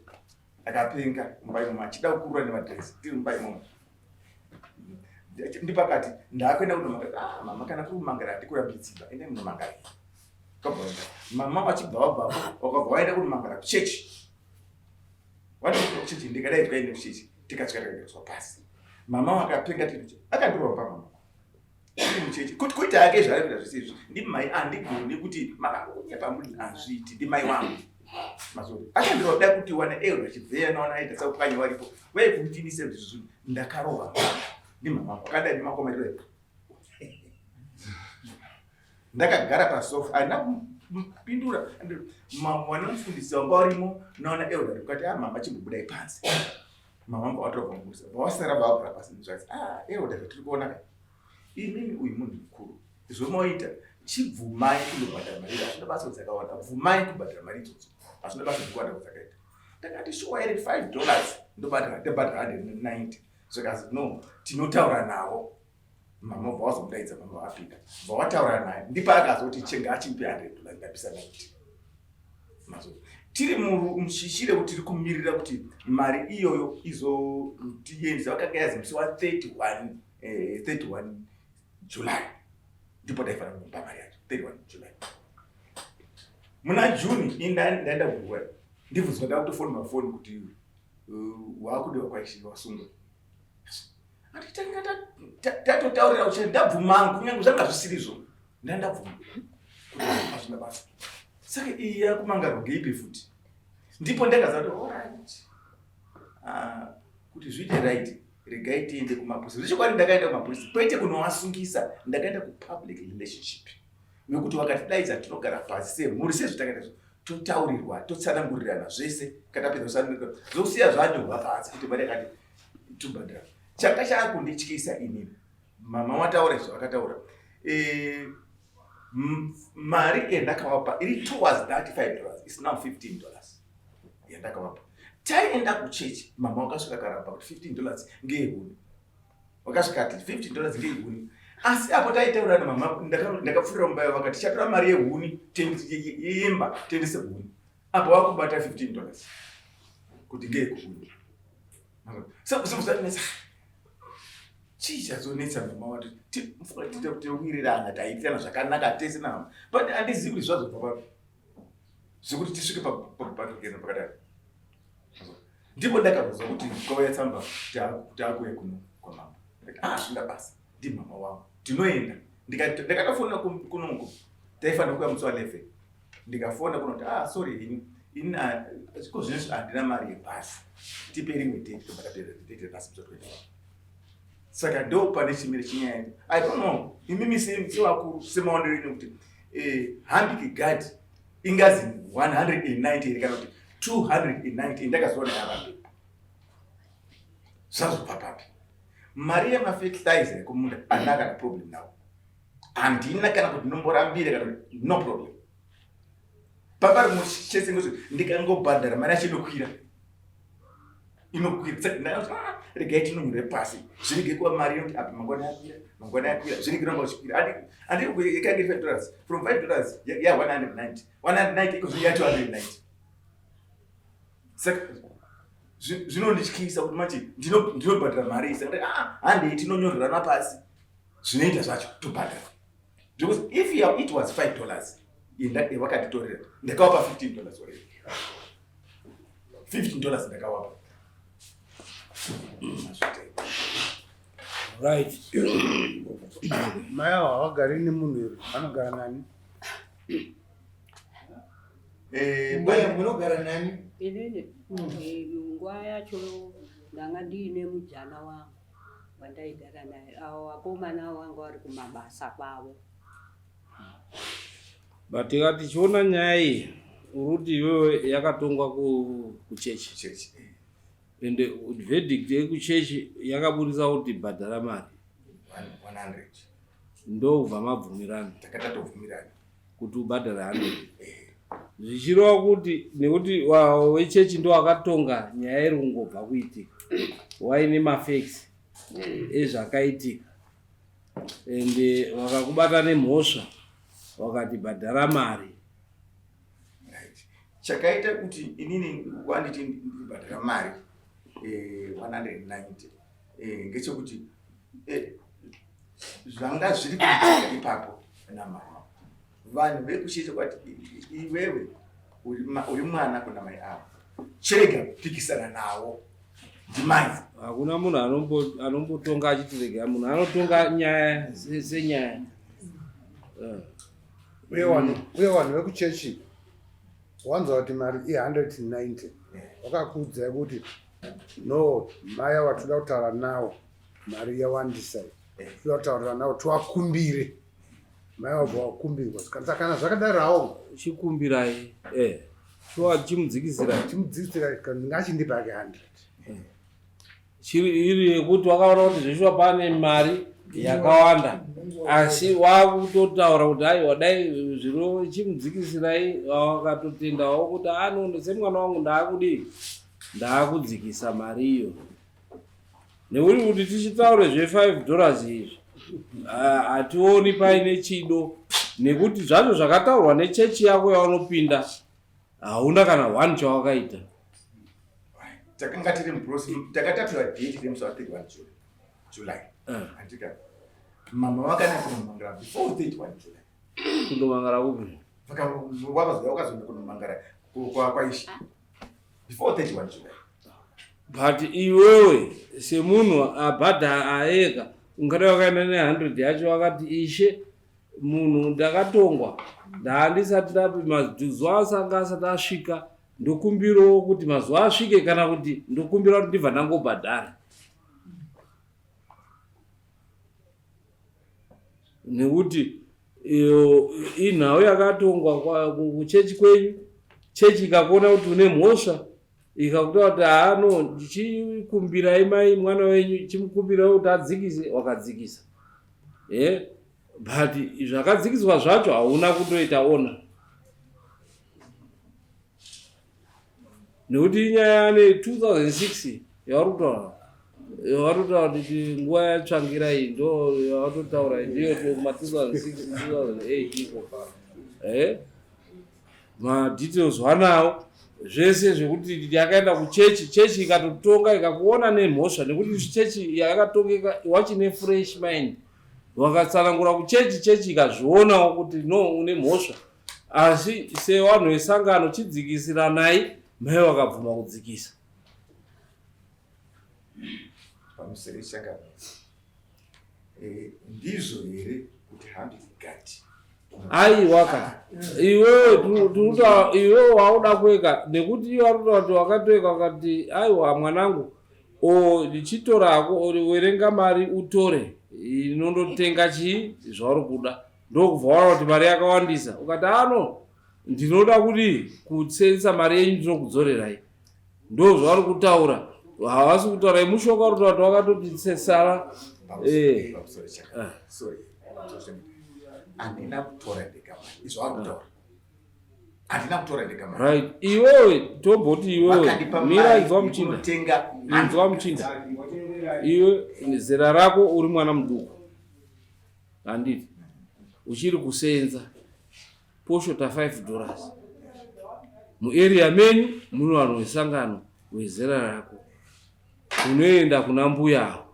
S5: akapenga mumba imomo achida kukurura nemadhiresi tiri mumba imomo. Ndipo akati, "Ndakuenda kunomangara." "Ah, mama, kana kuri kumangara handikurambidziba, endai munomangara." Kabvaenda mama, vachibva vabvapo, wakabva waenda kunomangara kuchechi. Watosvika kuchechi, ndikadai twaende kuchechi, tikasvika takagariswa pasi. Mama wakapenga, tiri akandirova mama tiri muchechi kuti kuita yake zvaari kuita zvese izvi ndimai. Handigoni kuti makangonyepa muri, hazviiti, ndimai wangu mazori akandiroda kuti wana elder chibveya nawana aita saupwanya waripo vaikutinise zvinhu. Ndakarova ndimama wangu akadai nemakoma. Ndakagara pasofa, handina kupindura. Mwana mufundisi wanga warimo naona elder kukati, "Ah, mama, chimbobudai panze." Mama vangu vatorwa mubusa, vawasara vagara pasi. Zvati, "Ah, elder, zvatiri kuona ka imimi, uyu munhu mukuru, zvomoita, chibvumai kundobhadhara mari. Hazvina basa dzakawanda, bvumai kubhadhara mari idzodzo, hazvina basa dzekuwanda kwadzakaita." Ndakati, "Shuwa here? $5 ndobhadhara, ndobhadhara 190?" Zvikazi, "No, tinotaura navo." Mama bva wazomudaidza, mama vapinda, bva wataura naye. Ndipo akazoti chenga achimupe $100, ndabisa 90. Mazo tiri mushishi rekuti tiri kumirira kuti mari iyoyo izotiendesa. Vakanga yazi musi wa31 31 July ndipo taifanira kumupa mari yacho, 31 July. Muna June ini ndaenda kuruwa, ndibvunzwa, ndakutofonwa foni kuti wakudiwa kwaishe, wasungwa. Anditanga tatotaurira kuti ndabvumangu kunyange zvanga zvisirizvo ndandabvuma kuti hazvina basa. Saka iyi yakumangarwa ngeipi futi? Ndipo ndakaziva kuti alright, ah, kuti zviite right regai tiende kumapurisa. Zvechokwadi ndakaenda kumapurisa kwete kunovasungisa, ndakaenda kupublic relationship nekuti vakatidaidza tinogara pasi semhuri sezvatakaita izvo totaurirwa totsanangurirana zvese katapedza kutsanangurira zvosiya zvanyorwa pasi kuti mari yakati tobhadhara. Changa chaakundityisa inini mama wataura izvo vakataura e, mari yandakavapa iri towards that $5 is now $15 yandakavapa. Taenda kuchechi mama wakasvika karamba kuti $15 ngeyehuni, wakasvika ati $15 ngeyehuni. Asi apo taitaurana mama ndakapfurira mumba yavo vakati tichatora mari yehuni yemba tiendese huni, apo wakubata $15 kuti ngeyekuhuni. So chii chazonetsa mama wati tiwirirana taitirana zvakanaka tese namama, but handizivi kuti zvazobva papi zvekuti tisvike pakubatikana pakadai. Ndipo ndakabvunzwa kuti kwauya tsamba kuti akuuya kuno kwamama. Ah, zvinda basa ndimama wangu tinoenda. Ndakatofona kunoku taifanira kuuya musi wa 11, ndikafona kunoti ah sorry henyu ini ko zvinezvi handina mari yebhasi, tipe rimwe date tobva tapedza date rebhasi musi wa 24. Saka ndo pane chimiro chinyaya. I don't know imimi sevakuru semaonero enyu kuti handiki guard ingazi 190 here kana kuti 290 ndakazoona yavape zvazobva papi mari yemafertilizer yekumunda. Handina kana problem nawo, handina kana kuti ndomborambire kana kuti no problem. Papari muchese ngozi ndikangobhadhara mari yacho inokwira inokwira. Ah, regai tinonyore pasi zvirege kuva mari inoti apa mangwana yakwira, mangwana yakwira, zvirege ramba uchikwira. Andi ikange $5, from $5 ya 190, 190 iko ya 290. Saka zvinondityisa kuti manje ndinobhadhara mari iyi. Saka ah, handei tinonyorerana pasi zvinoita zvacho tobhadhara, because if it was $5 wakatitorera ndakawapa $15 already, $15 ndakawapa.
S4: Right.
S1: Mai avo havagari nemunhu here? Vanogara nani?
S3: Mbuya, munogara nani?
S2: Inini nguva yacho ndanga ndiine mujana wangu wandaigara naye. Avo vakomana vanga vari kumabasa kwavo.
S4: But tikati tichiona nyaya iyi, uri kuti iwewe yakatongwa kuchechi
S5: Chechi.
S4: Ende verdict yekuchechi yakabudisa kuti bhadhara mari
S5: 100.
S4: Ndobva mabvumirana
S5: Takatatobvumirana
S4: kuti ubhadhare 100, zvichireva kuti nekuti wechechi ndo akatonga nyaya iri kungobva kuitika, waine mafacts ezvakaitika, ende vakakubata nemhosva vakati bhadhara mari.
S5: Right. Chakaita kuti inini wanditi ndibhadhara mari 190 ngechekuti zvanga zviri kuitika ipapo namama, vanhu vekuchechi kwati iwewe uri mwana kuna mai avo, chirega kupikisana nawo, ndimai.
S4: Hakuna munhu anombotonga achiti rega. Munhu anotonga nyaya senyaya.
S1: Uye vanhu vekuchechi wanzwa kuti mari i190, vakakuudzai kuti no, mai ava toda kutaura nawo, mari yawandisa iyi, toda kutaurira nawo tiwakumbire. Mai vabva wakumbirwa. Saka kana zvakadaro hawo
S4: Chikumbirai, shuwa chimudzikisirai.
S1: Chimudzikisirai, ndingachindipa ake 100.
S4: Chiri iri yekuti wakaona kuti zveshuwa pane mari yakawanda, asi wakutotaura kuti aiwa, dai zviro chimudzikisirai, wakatotendawo kuti ano semwana wangu ndaakudii, ndaakudzikisa mari iyo, nekuti kuti tichitaure zve$5 izvi, hationi paine chido, nekuti zvacho zvakataurwa nechechi yako yaunopinda hauna kana one chawakaita.
S5: Takanga tiri muprocess, takatatura date remusi wa 31 July. Andika mama vakanaka kunomangara before 31 July.
S4: Kundomangara kupi?
S5: Wakazoenda kunomangara kwaishe before 31 July.
S4: But iwewe semunhu abhadha aega ungadai wakaenda ne100 yacho wakati ishe munhu ndakatongwa ndaandisati ndapi mazuva asanga asati asvika ndokumbirawo kuti mazuva asvike kana kuti ndokumbira kuti ndibva ndangobhadhara nekuti iyo inhau yakatongwa kuchechi kwenyu chechi ikakuona kuti une mhosva ikakuta kuti haano ndichikumbirai mai mwana wenyu chimukumbirai kuti adzikise wakadzikisa e but zvakadzikiswa zvacho hauna kutoita ona nekuti inyaya ne 2006 yavari kutaura yavari kutaura kuti nguva yatsvangira iyi ndo yavatotaura ndiyo kuma 2006 2008 iko eh madetails wanawo zvese zvekuti yakaenda kuchechi chechi ikatotonga ikakuona nemhosva nekuti chechi yakatongeka wachine fresh mind wakatsanangura kuchechi chechi ikazvionawo kuti no une mhosva asi sevanhu vesangano chidzikisiranai mai vakabvuma kudzikisa
S5: pamusoro sangano eh, ndizvo here kuti hambi gati
S4: aiwaka iwewe tikuta iwewe wauda kueka nekuti iwe ari kuta kuti wakatoeka ukati aiwa mwanangu o ndichitorako werenga mari utore inondotenga chii zvauri kuda ndokubva waona kuti mari yakawandisa ukati ano ndinoda kuti kusensa mari yenyu ndinokudzorerai ndo zvavari kutaura havasi kutaura imushoka uri kutaura kuti wakatoti sesara eh.
S5: ah. handina kutora ndega mari izvo vari kutaura handina kutora ndega mari
S4: right iwewe tomboti iwewe mira inzwa muchinda inzwa muchinda iwe zera rako uri mwana muduku handiti uchiri kusenza poshota 5 dollars muarea menyu muno vanhu vesangano wezera rako unoenda kuna mbuya avo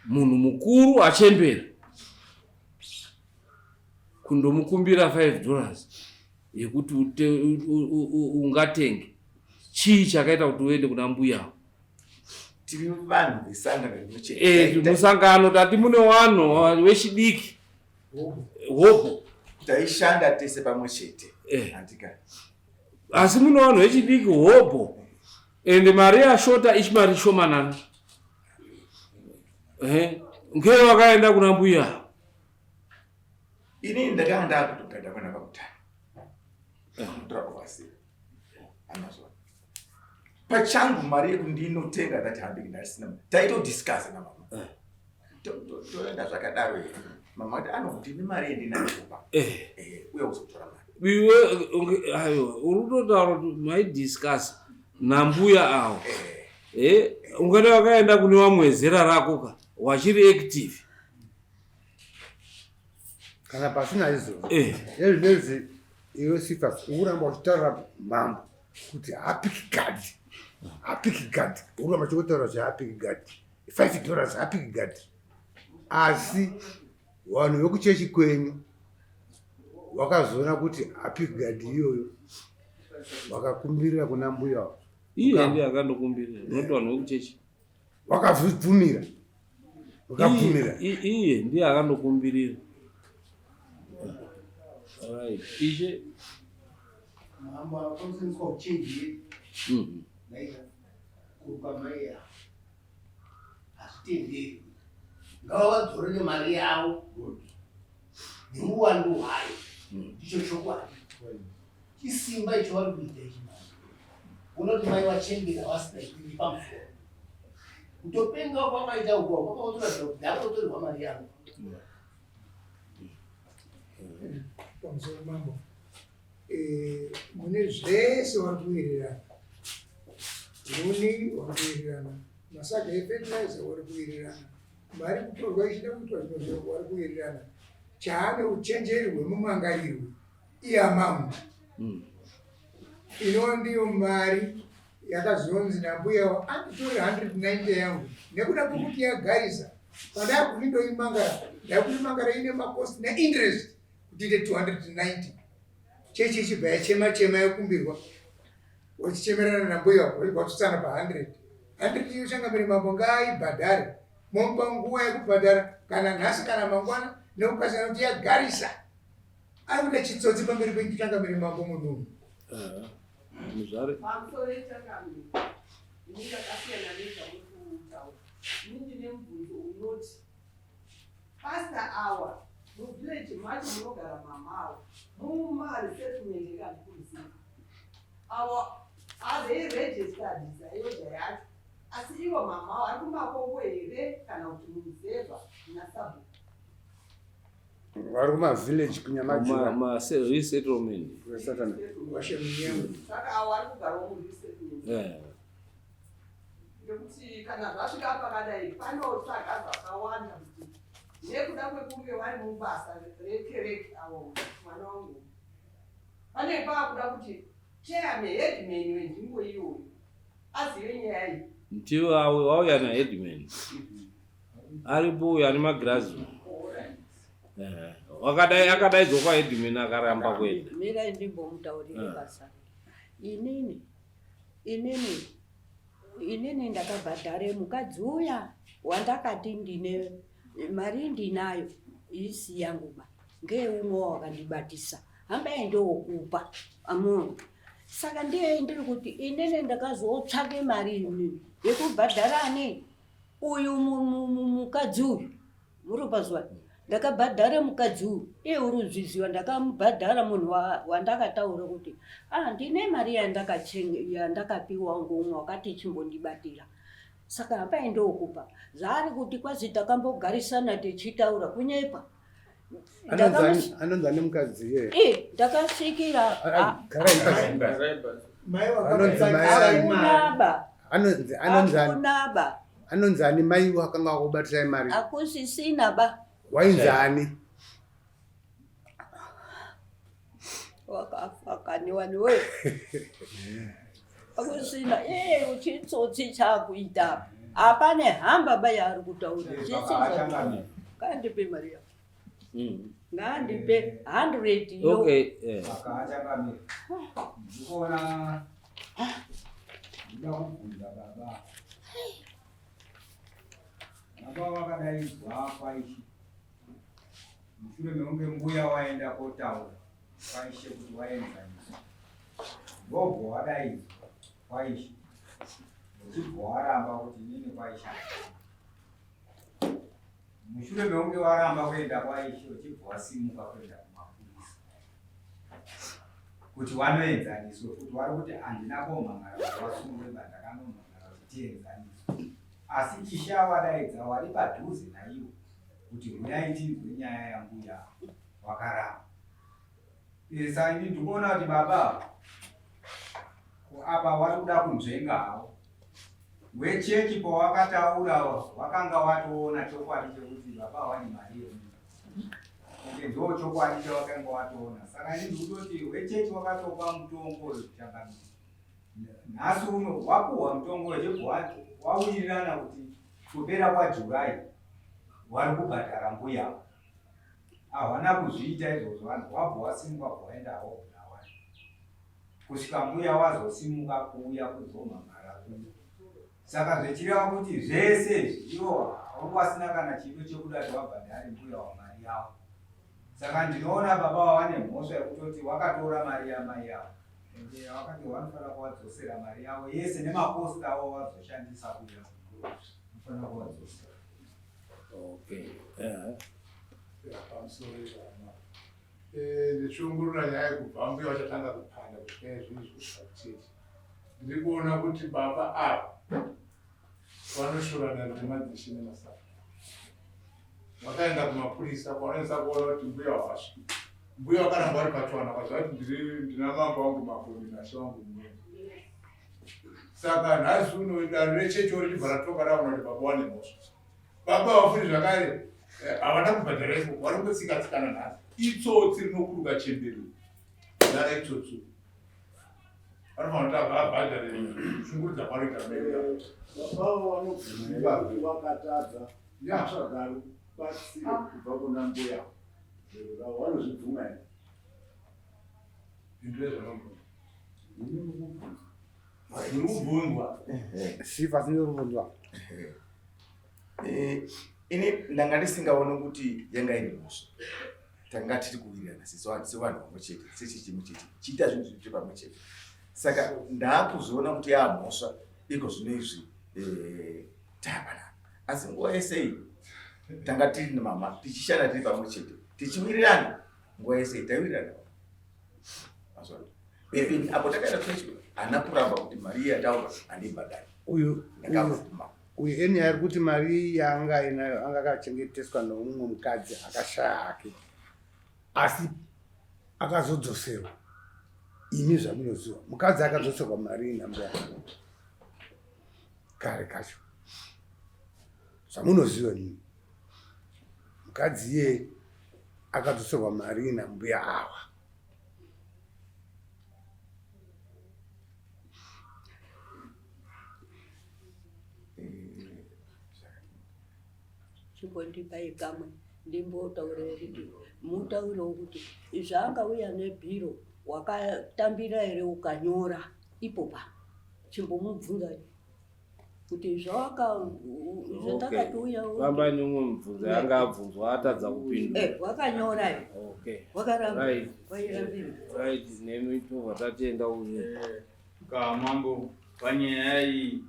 S4: munhu mukuru achembera kundomukumbira 5 dollars yekuti ungatenge chii chakaita kuti uende kuna mbuya avo
S5: tiri vanhu vesangano
S4: rimwe eh, musangano tati mune vanhu vechidiki hobho
S5: taishanda tese pamwe chete
S4: eh. asi mune vanhu vechidiki hobho ende mari yashota ichi mari shomanana eh, ngee vakaenda kuna mbuya
S5: inini ndakanga ndakutogada kwana pakutanga kutora oversea anazvo pachangu mari yekundinotenga that handbag ndasina taitodiscussa namama eh. toenda zvakadaro here mama kuti ano ndine mari yendinayo kumba eh. eh, uya uzotora
S4: mari iwe ayo uri kutotaura kuti maidiscussa nambuya avo eh ungada wakaenda kune vamwe zera rako ka wachiri active
S1: kana pasina izvozvo ezvinezvi iwe sifas ukuramba uchitaurira mambo kuti hapiki gadi hapiki gadi ukuramba uchingotaura zvehapiki gadi $5 hapiki gadi asi vanhu vekuchechi kwenyu wakazoona kuti hapiki gadi iyoyo wakakumbirira kuna mbuya
S4: iye ndiye akandokumbirira not vanhu vekuchechi
S1: wakabvumira wakabvumira
S4: iye ndiye akandokumbirira right ishe
S3: mambo akonzenswa uchenjeri naika kuruka mai yavo hazvitenderwi ngavavadzorere mari yavo neuwandu hwayo ndicho chokwadi chisimba icho vari kuita ichi manje unoti mai vachembera vasina chipiri pamusoro kutopenga kwakaita uko kwakaotoratidza kuti ndakutotorerwa mari yangu
S6: pamusoro mambo eh, mune zvese vari kuwirirana huni vari kuwirirana masaga efetilizer vari kuwirirana mari kutorwa ichida kuitwa zvimwe zviro vari kuwirirana chaane uchenjeri hwemumangarirwe iamount mm. Ino ndiyo mari yakazonzi nambuya anditore 190 yangu nekuda kwekuti yagarisa pandakuti ndoimangara ndakuti mangara ine macost neinterest kuti ite 290 chechi ichibva yachema chema yokumbirwa Wachichemerana nambuya wachitsana pa 100. 100 iyo changamire mambo ngaaibhadhare. Momupa nguva yekubhadhara kana nhasi kana mangwana nekukasira kuti yagarisa. Ari kuita chitsotsi pamberi penyu changamire mambo munhu uyu.
S4: Muzvare.
S7: Pamusoro changamire. Ini ndakasiyana nezvamuri kutaura. Ini ndine mubvunzo unoti pastor awa muvillage macho munogara mama awa mumaresettlement ekandikuziva awa are they registered ZAOGA yacho asi ivo mama vari kumakongo here kana kuti muruzevha nasabhuku?
S1: Vari kumavillage kuNyamajura.
S4: Resettlement.
S1: Resettlement.
S6: Washe munyama.
S7: Saka avo vari kugarawo muresettlement?
S4: Eh.
S7: Ngekuti kana zvasvika pakadai panotsvaga zvakawanda kuti nekuda kwekunge vari mubasa rekereke avo mwana wangu pane paakuda kuti chairman, headman wenzvimbo iyoyo azive nyaya iyi.
S4: Ndiwo wauya naheadman aripo uyo ane magirazi. Eh, wakadai akadaidzwa kwaheadman akaramba kuenda.
S2: Mirai ndimbomutaurire. Basa inini ndakabhadhare mukadzi uya wandakati ndine mari ndinayo isi yangu ba ngeumwe wakandibatisa hambai ndokupa amunhu. Saka ndiye ndiri kuti inini ndakazotsvake mari inini yekubhadhara ani uyu mukadzi uyu muri pazuva ndakabhadhara mukadzi uyu iye uri uzviziva ndakamubhadhara munhu wandakataura kuti ah ndine mari yandakapiwa ngomwe wakati chimbondibatira saka hambai ndokupa zvaari kuti kwazi takambogarisana tichitaura kunyepa.
S1: Anonzi ane mukadzi iye?
S2: Eh, ndakasvikira
S1: Garai pasi.
S6: Mai
S1: Anonzi mai ani?
S2: Akunaba.
S1: Anonzi ani?
S2: Akunaba.
S1: Anonzi ani mai wakanga wakubatirai mari?
S2: Akusisina ba.
S1: Wainzi ani?
S2: Wakafa kani wani we akusina iye uchitsotsi chakuita hapane hamba bayaari kutaura. Kandipe mari yako. Ngaandipe 100 yo.
S4: Okay, eh.
S8: Akachangamira, ndikuona ndida kubvunza baba. Baba wakadaidzwa kwaishe mushure mekunge mbuya waenda kotaura kwaishe kuti waenzaniswa, ndobva wadaidzwa kwaishe uchibva waramba kuti inini kwaishe handina. Mushure mekunge waramba kuenda kwaishe uchibva wasimuka kuenda kumapurisa kuti wanoenzaniswe futi, wari kuti handina komhangara kuti wasungwe ba, ndakanomhangara kuti tienzaniswe, asi ishe awadaidza wari padhuze naiwo kuti huyai tinzwe nyaya yambuya, wakaramba. Saka ini ndikuona kuti baba apa wari kuda kunzvenga hawo wechechi. Pawakataura wakanga watoona chokwadi chekuti baba wane mari yemunhu ende ndo chokwadi chawakanga watoona. Saka ini ndikutoti wechechi wakatopa mutongo wekuchangamira nhasi uno wapuhwa mutongo wechibva wawirirana kuti kupera kwaJuly wari kubhadhara mbuya. Havana kuzviita izvozvo vanhu, wabva wasimuka bva waenda hobulawayo kusvika mbuya wazosimuka kuuya kuzomhangara kuno. Saka zvichireva kuti zvese izvi ivo wasina kana chido chekuda kuti wabhadhare mbuya wamari yavo. Saka ndinoona baba vava nemhosva yekutoti wakatora mari yamai yavo ende wakati wanofanira kuvadzosera mari yavo yese nemakosta avo wazoshandisa kuya unofanira kuvadzosera.
S4: Okay. Eh.
S9: Pamusoro ivana ndichiongorora nyaya yekubva mbuya vachatanga kupanda kusvika izvizvi kusvika kuchechi, ndiri kuona kuti baba ava vanoshorana nemadzishe nemasaka. Vakaenda kumapurisa kwavanoisa kuona kuti mbuya wakasvika, mbuya vakaramba vari pachiwana kwazvati ndiri ndina mambo wangu Makoni nashe wangu mumwe. Saka nhasi uno dare rechechi richibva ratonga raona kuti baba wane mhosva. Baba vafuti zvakare havana kubhadhara ikoko, vari kungotsika-tsikana nhasi. Itsotsi rinokuruka chembere dara itsotsi, vanofanira kuti abhadhare kushungurudza kwaroita mega.
S10: Baba vanobvuma kuti vakatadza kutsvaga rubatsiro kubva kuna mbuya ravo, vanozvibvuma here?
S9: Ndizvo zvanobvuma.
S10: Ndini mukubvunza.
S5: Ndikubvunzwa.
S1: Sifa sindirubvunzwa.
S5: Eh, ini ndanga ndisingaone kuti yanga iri mhosva. Tanga tiri kuwirirana sevanhu vamwe chete, sechi chimwe chete. Chiita zvinhu zviri pamwe chete. Saka ndakuzoona kuti yamhosva iko zvino izvi eh, tapanapa. Asi nguva yese iyi tanga tiri nemama tichishanda tiri pamwe chete tichiwirirana nguva yese iyi taiwirirana. Mazvona. Even apo takaenda kuchechi haana kuramba kuti mari iyi yataura handibhadhari.
S1: Uyu
S5: Ndakabvuma.
S1: Uyu eni ari kuti mari yaanga ainayo anga akachengeteswa noumwe mukadzi akashaya hake asi akazodzoserwa. Imi zvamunoziva mukadzi akadzoserwa mari inhambo yake kare kacho zvamunoziva imi mukadzi iye akadzoserwa mari nambuya awa.
S2: Chimbondipai kamwe ndimbotaure kuti mutaurewo kuti zvaangauya nebhiro wakatambira here ukanyora ipo pa chimbomubvunza kuti zvawaka zvandakati uya
S4: Fambai neumwe mubvunzo yanga abvunzwa atadza kupindura.
S2: Eh, wakanyora here
S4: Okay.
S2: wakaramba
S4: Right.
S2: wairambira
S4: Right, nemi tobva tatenda uyu.
S11: Ka mambo panyaya iyi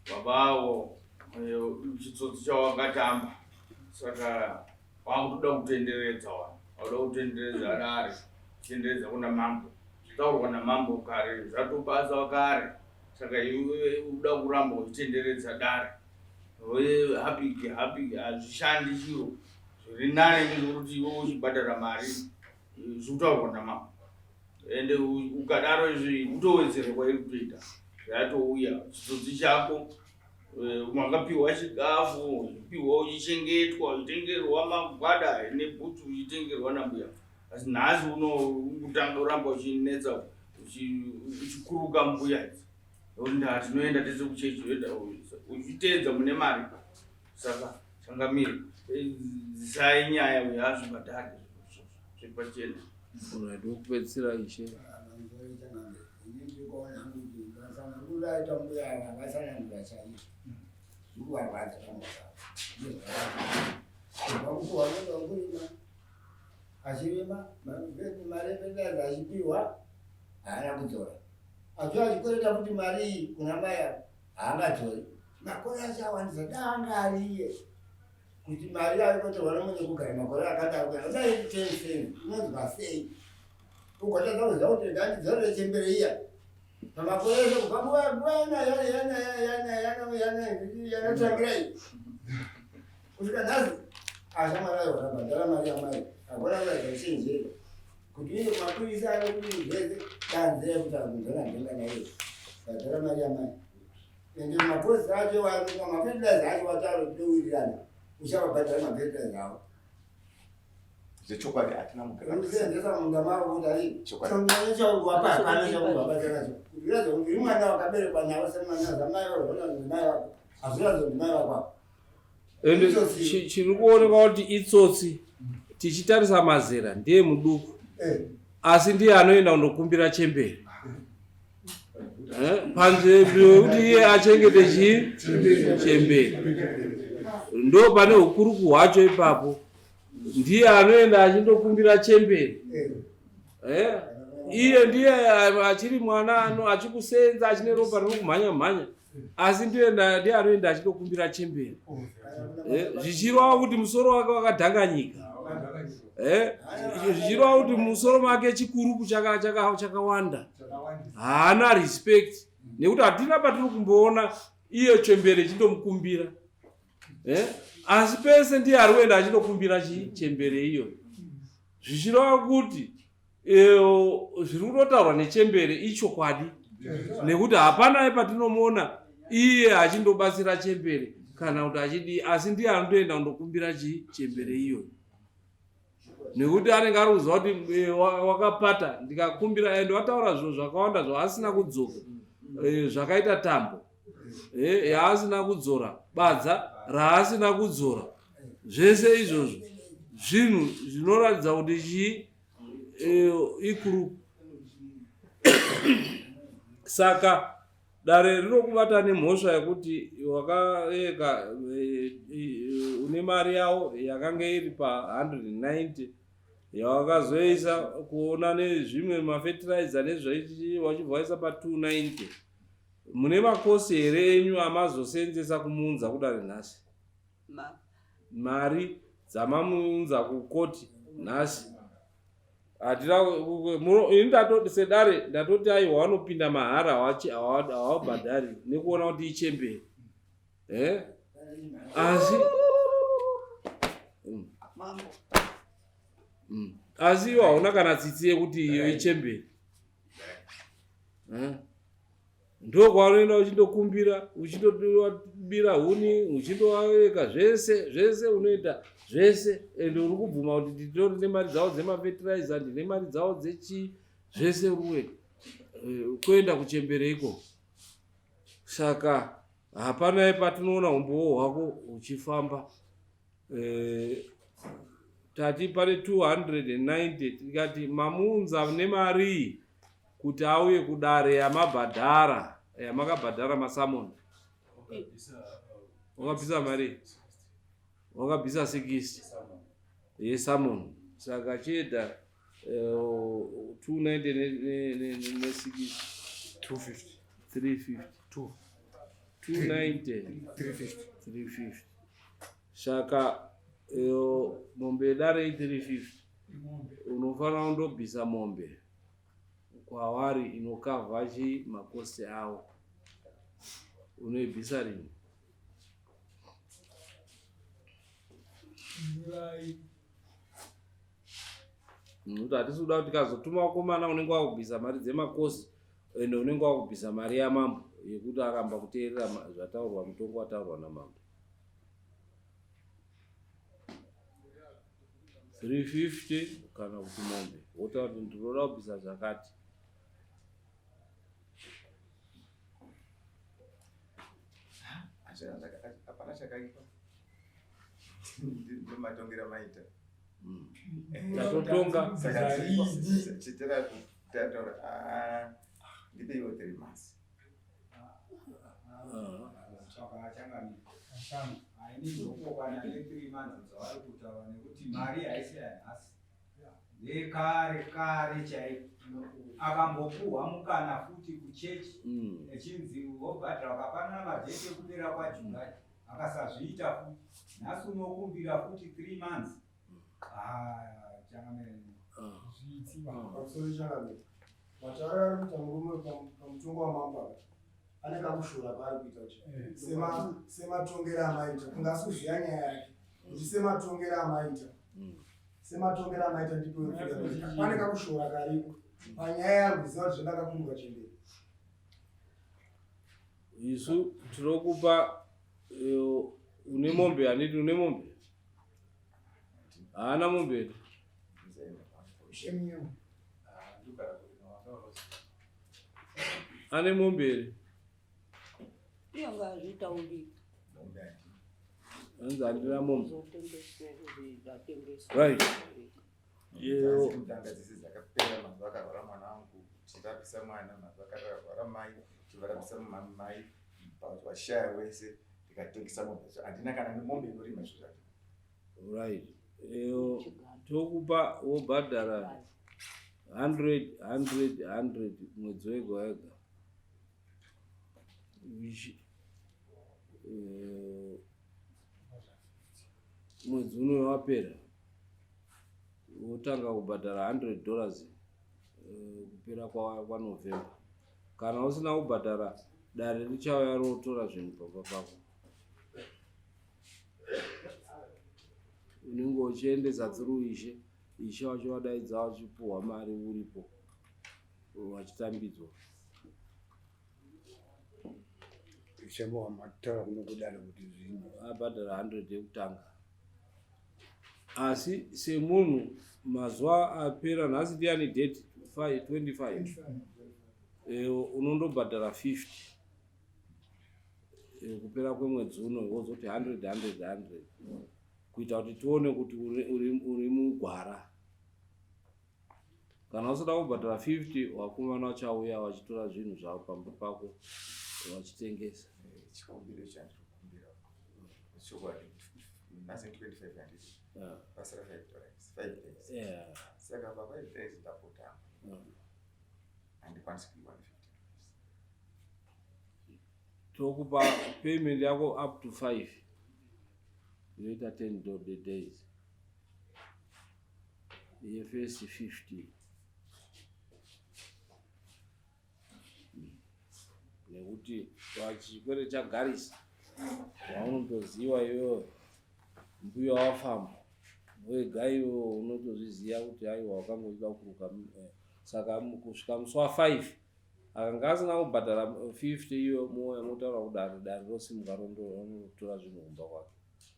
S11: baba avo eh, chitsotsi chawakatamba saka wakutoda kutenderedza wani wauda kutenderedza dare kutenderedza kuna mambo zvataurwa namambo kare zvatobasa kare saka iwe uda kuramba uchitenderedza dare Oye, hapiki hapiki hazvishandi chiro zviri nane ndezvekuti iwe uchibhadhara mari eh, zvekutaurwa namambo ende ukadaro izvi kutowedzera kwairi kutoita zvatouya chitsotsi chako eh, wakapiwa chikafu uchipiwa uchichengetwa uchitengerwa magwada nebhutsu uchitengerwa nambuya asi nhasi unokutanga uramba uchinetsa uchikuruka mbuya idzi nekuti ndaa tinoenda tese kuchechi uchiteedza mune mari saka changamire zisai nyaya uyo azvibhadhare zviri pachena.
S4: Alright, wokupedzisira ishe.
S3: Achirima mari yefetiraiza achipiwa haana kudzora asi achikwereta futi mari iyi kuna mai ava haangadzori makore acho awandisa danga ariye kuti mari yayo inotorwa nomunhu kugara makore akadaro kana dai tensen inonzwa sei ugotadza kuziva kuti ndandidzorere chembere iya pamakore ese kubva nguva yana yana yana yana yana yana yanotangira iyi kusvika nhasi ashamwari ayo vakabhadhara mari yamai hakuna kuratidza uchenjeri kuti uye mapurisa ari kuti zvese danze yekuti akunzona ndenga naiyo bhadhara mari yamai ende mapurisa acho mafetilaiza acho wataura kutowirirana uchavabhadhara mafetilaiza avo
S5: zvechokwadi hatina
S3: mugarasenzesa munda mavo kuti ari chauwapa hapana chauwapa chanacho kuti uratidza kuti uri mwana wakaberekwa navo semwana zamai vako mai vako hazviratidza kuti mai vako apa
S4: Ende chiri kuoneka kuti itsotsi tichitarisa mazera ndiye muduku asi ndiye anoenda kundokumbira chembere Eh, panzvimbo yekuti iye achengete chii chembere ndo pane ukuruku hwacho ipapo ndiye anoenda achindokumbira chembere Eh, iye ndiye achiri mwana ano achikusenza achine ropa riri kumhanya mhanya asi ndiye ndiye anoenda achindokumbira chembere Eh, zvichireva kuti musoro wake wakadhanganyika Eh, zvichireva kuti musoro make chikuruku chakawanda haana respect nekuti hatina patiri kumboona iye chembere ichindomukumbira Eh, asi pese ndiye ari kuenda achindokumbira chembere iyoyo zvichireva kuti eh, zviri kutotaurwa nechembere ichokwadi nekuti hapana patinomuona iye achindobatsira chembere kana kuti achidii asi ndiye anotoenda kundokumbira chii chembere iyoyo nekuti anenge ari kuziva kuti eh, wakapata ndikakumbira and wataura zvinhu zvakawanda zvaasina kudzoka eh, zvakaita tambo eh, yaasina kudzora badza raasina kudzora zvese izvozvo zvinhu zvinoratidza kuti chii ikuru saka Dare rinokubata nemhosva yekuti wakaeka eh, eh, une mari yawo yakanga iri pa 190 yawakazoisa kuona nezvimwe mafetiraiza nezvaichi wachibva waisa pa 290. Mune makosi here enyu amazoseenzesa kumuunza kudare nhasi? Mari dzamamuunza kukoti nhasi hatina ini ndatoti sedare ndatoti aiwa wanopinda mahara hawabhadhari nekuona kuti ichembere eh? asi mm. mm. asi iwo hauna kana tsitsi yekuti iyo ichembere eh? Ndokwaunoenda uchindokumbira uchindobira huni uchindoeka zvese zvese unoita zvese and uri kubvuma kuti nditori nemari dzavo dzemafetirizer ndine mari dzavo dzechii zvese uri kuenda eh, kuenda kuchembere iko saka hapana patinoona umbowo hwako uchifamba eh, tati pane 290 tikati mamuunza nemarii kuti auye kudare yamabhadhara yamakabhadhara masamoni wakabvisa mari wakabvisa 60 yesamoni saka chieda 290 ne60
S1: 250
S4: 350 290
S1: 350
S4: 350 saka eh, mombe yedare i350 unofanira kundobvisa mombe kwavari inokavha chi makosti awo unoibvisa rini nokuti hatisi kuda kuti tikazotuma vakomana unenge wakubvisa mari dzemakosi ende unenge wakubvisa mari yamambo yekuti aramba kuteerera zvataurwa mutongo wataurwa namambo 350 kana kuti mombe wotaura kuti ndinoda kubvisa zvakati
S5: hapana chakaipa ndomatongera maita hmm.
S4: tatotonga
S5: saka chitera kutaura ah, ndipeiwo three months
S8: nekuti mari haisi yanhasi ndekare kare chaiko akambopuhwa mukana futi kuchechi mm. echinzi wobhadhara wakapanana madheti ekupera kwajuly akasazviita futi nhasi unokumbira futi three months ah, changamire
S1: pamusoro changamire matauriro ari kuita murume pamutongo wamambo apa ane kakushora kaari kuita kuti eh. sematongero amaita kunge asi kuziva nyaya yake kuti sematongero amaita hmm. sematongero amaita ndipo pane kakushora kariko panyaya yaari kuziva kuti zvandakakumbuka chemberi
S4: isu tinokupa eh, une mombe handiti une mombe haana mombe here ane mombe here
S2: Iye ngazvitaurike.
S4: Hanzi handina mombe. Right.
S5: Yeyo. Tanga dzese dzakapera mazuva akarwara mwana wangu tichirapisa mwana mazuva akarwara mai tivarapisa mai vashaya wese tikatengesa mombe handina kana mombe inorima izvo zvacho
S4: Right. Eyo tokupa wobhadhara 100 100 100 mwedzi wega wega. Which eh, mwedzi uno wapera wotanga kubhadhara 100 dollars eh, kupera kwaNovember. Kana usina kubhadhara dare richauya rotora zvinhu pamba pako. Unenge uchiendesa through ishe, ishe vachivadaidza vachipuhwa mari uripo vachitambidzwa.
S1: Ishe mataura kuno kudare kuti zvinhu
S4: abhadhara 100 yekutanga asi semunhu mazuva apera nhasi ndiyani date 25 eh, unondobhadhara 50 eh, kupera kwemwedzi uno wozoti 100 100 100 kuita kuti tione kuti uri mugwara kana usada kubhadhara 50 vakomana vachauya vachitora zvinhu zvavo pamba pako Wachitengesa.
S5: Eh, chikumbiro chandiri kukumbira chokwadi nhasi 25 handiti pasara 5 dollars 5 days saka pa 5 days ndapota handikwanisi kuiwana 15 dollars.
S4: Tokupa payment yako up to 5 yoita 10 days yefirst 50 nekuti pachikwere chagarisa waunotoziva iwewe mbuya wafamba wega iwewe unotozviziva kuti aiwa wakangoida kuruka eh, saka kusvika musi wa 5 akanga asina kubhadhara 50 iyo mouya motaura kudare dare rosimuka rondotora zvinhu kumba kwake.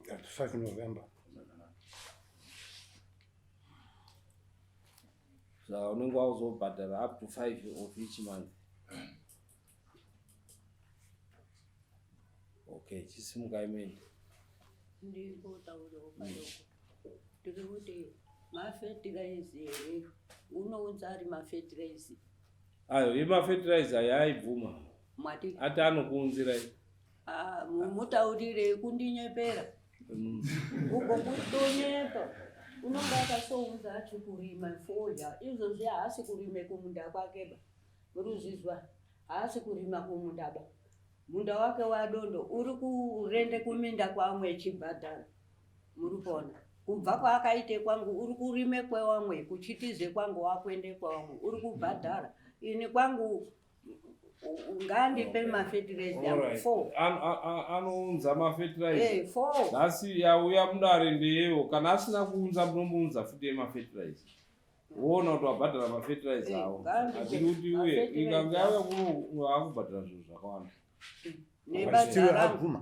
S1: 5 November.
S4: Saka unenge wakuzobhadhara up to 5 of each month. Okay, chisimukai muende.
S2: Ndingotaurawo padoko. Ndiri kuti mafetiraizi here unounza ari mafetiraizi?
S4: Ayo yemafetiraizi ayo aibvuma.
S2: Mwati
S4: Ati anokuunzirai.
S2: Ah, mutaurire kundinyepera. Uko kutonyepa. Unonga akasounza ati kurima fodya. Izvozvi haasi kurime kumunda kwake ba. Urikuzvizwa? Haasi kurima kumunda ba. Munda wake wadondo uri kurende kuminda kwamwe echibhadhara. Muri kuona? Kubva kwaakaite kwangu uri kurime kwewamwe kuchitize kwangu wakuende kwewamwe uri kubhadhara. Ini kwangu ngaandipe mafetiraizi angu four.
S4: Anounza mafetiraizi.
S2: Eh, four.
S4: Nhasi yauya mudare ndeyewo kana asina kuunza munomuunza futi yemafetiraizi. Woona kuti wabhadhara mafetiraizi
S2: Eh,
S4: awo.
S2: ngaandipe
S4: Hatidi kuti uye
S2: mafetiraizi
S4: ikange yauya kuno waakubhadhara zvinhu zvakawanda.
S2: Nebadza rangu.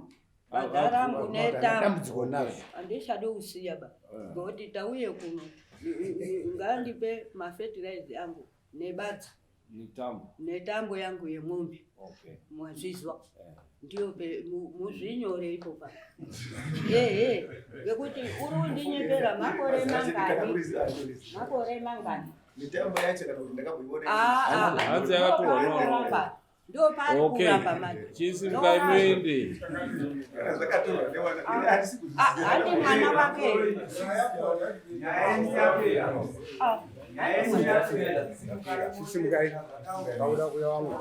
S2: Badza rangu netambo.
S1: Dambudziko nazvo.
S2: Handichadi kusiya ba. Ngokuti tauye kuno ngaandipe mafetiraizi angu nebadza.
S4: Netambo.
S2: Netambo yangu yemombe.
S4: Okay.
S2: Mwazvizwa. Ndiyo muzvinyore ipo pa. Ehe, ngekuti uri kundinyepera makore mangani? Makore mangani?
S5: Mitambo yacho kana kuti ndakamboiona.
S2: Ah, ah.
S4: Hanzi yakatorwa
S2: Ndopaari
S4: nevarume.
S2: kuramba. Ndopaari
S4: Okay.
S2: kuramba manje.
S4: Chisimukai muende.
S5: Kana zvakatorwa newana ini handisi
S2: Ah, handi mwana wake. Ah,
S1: Chisimukai. Kauda kuya wangu.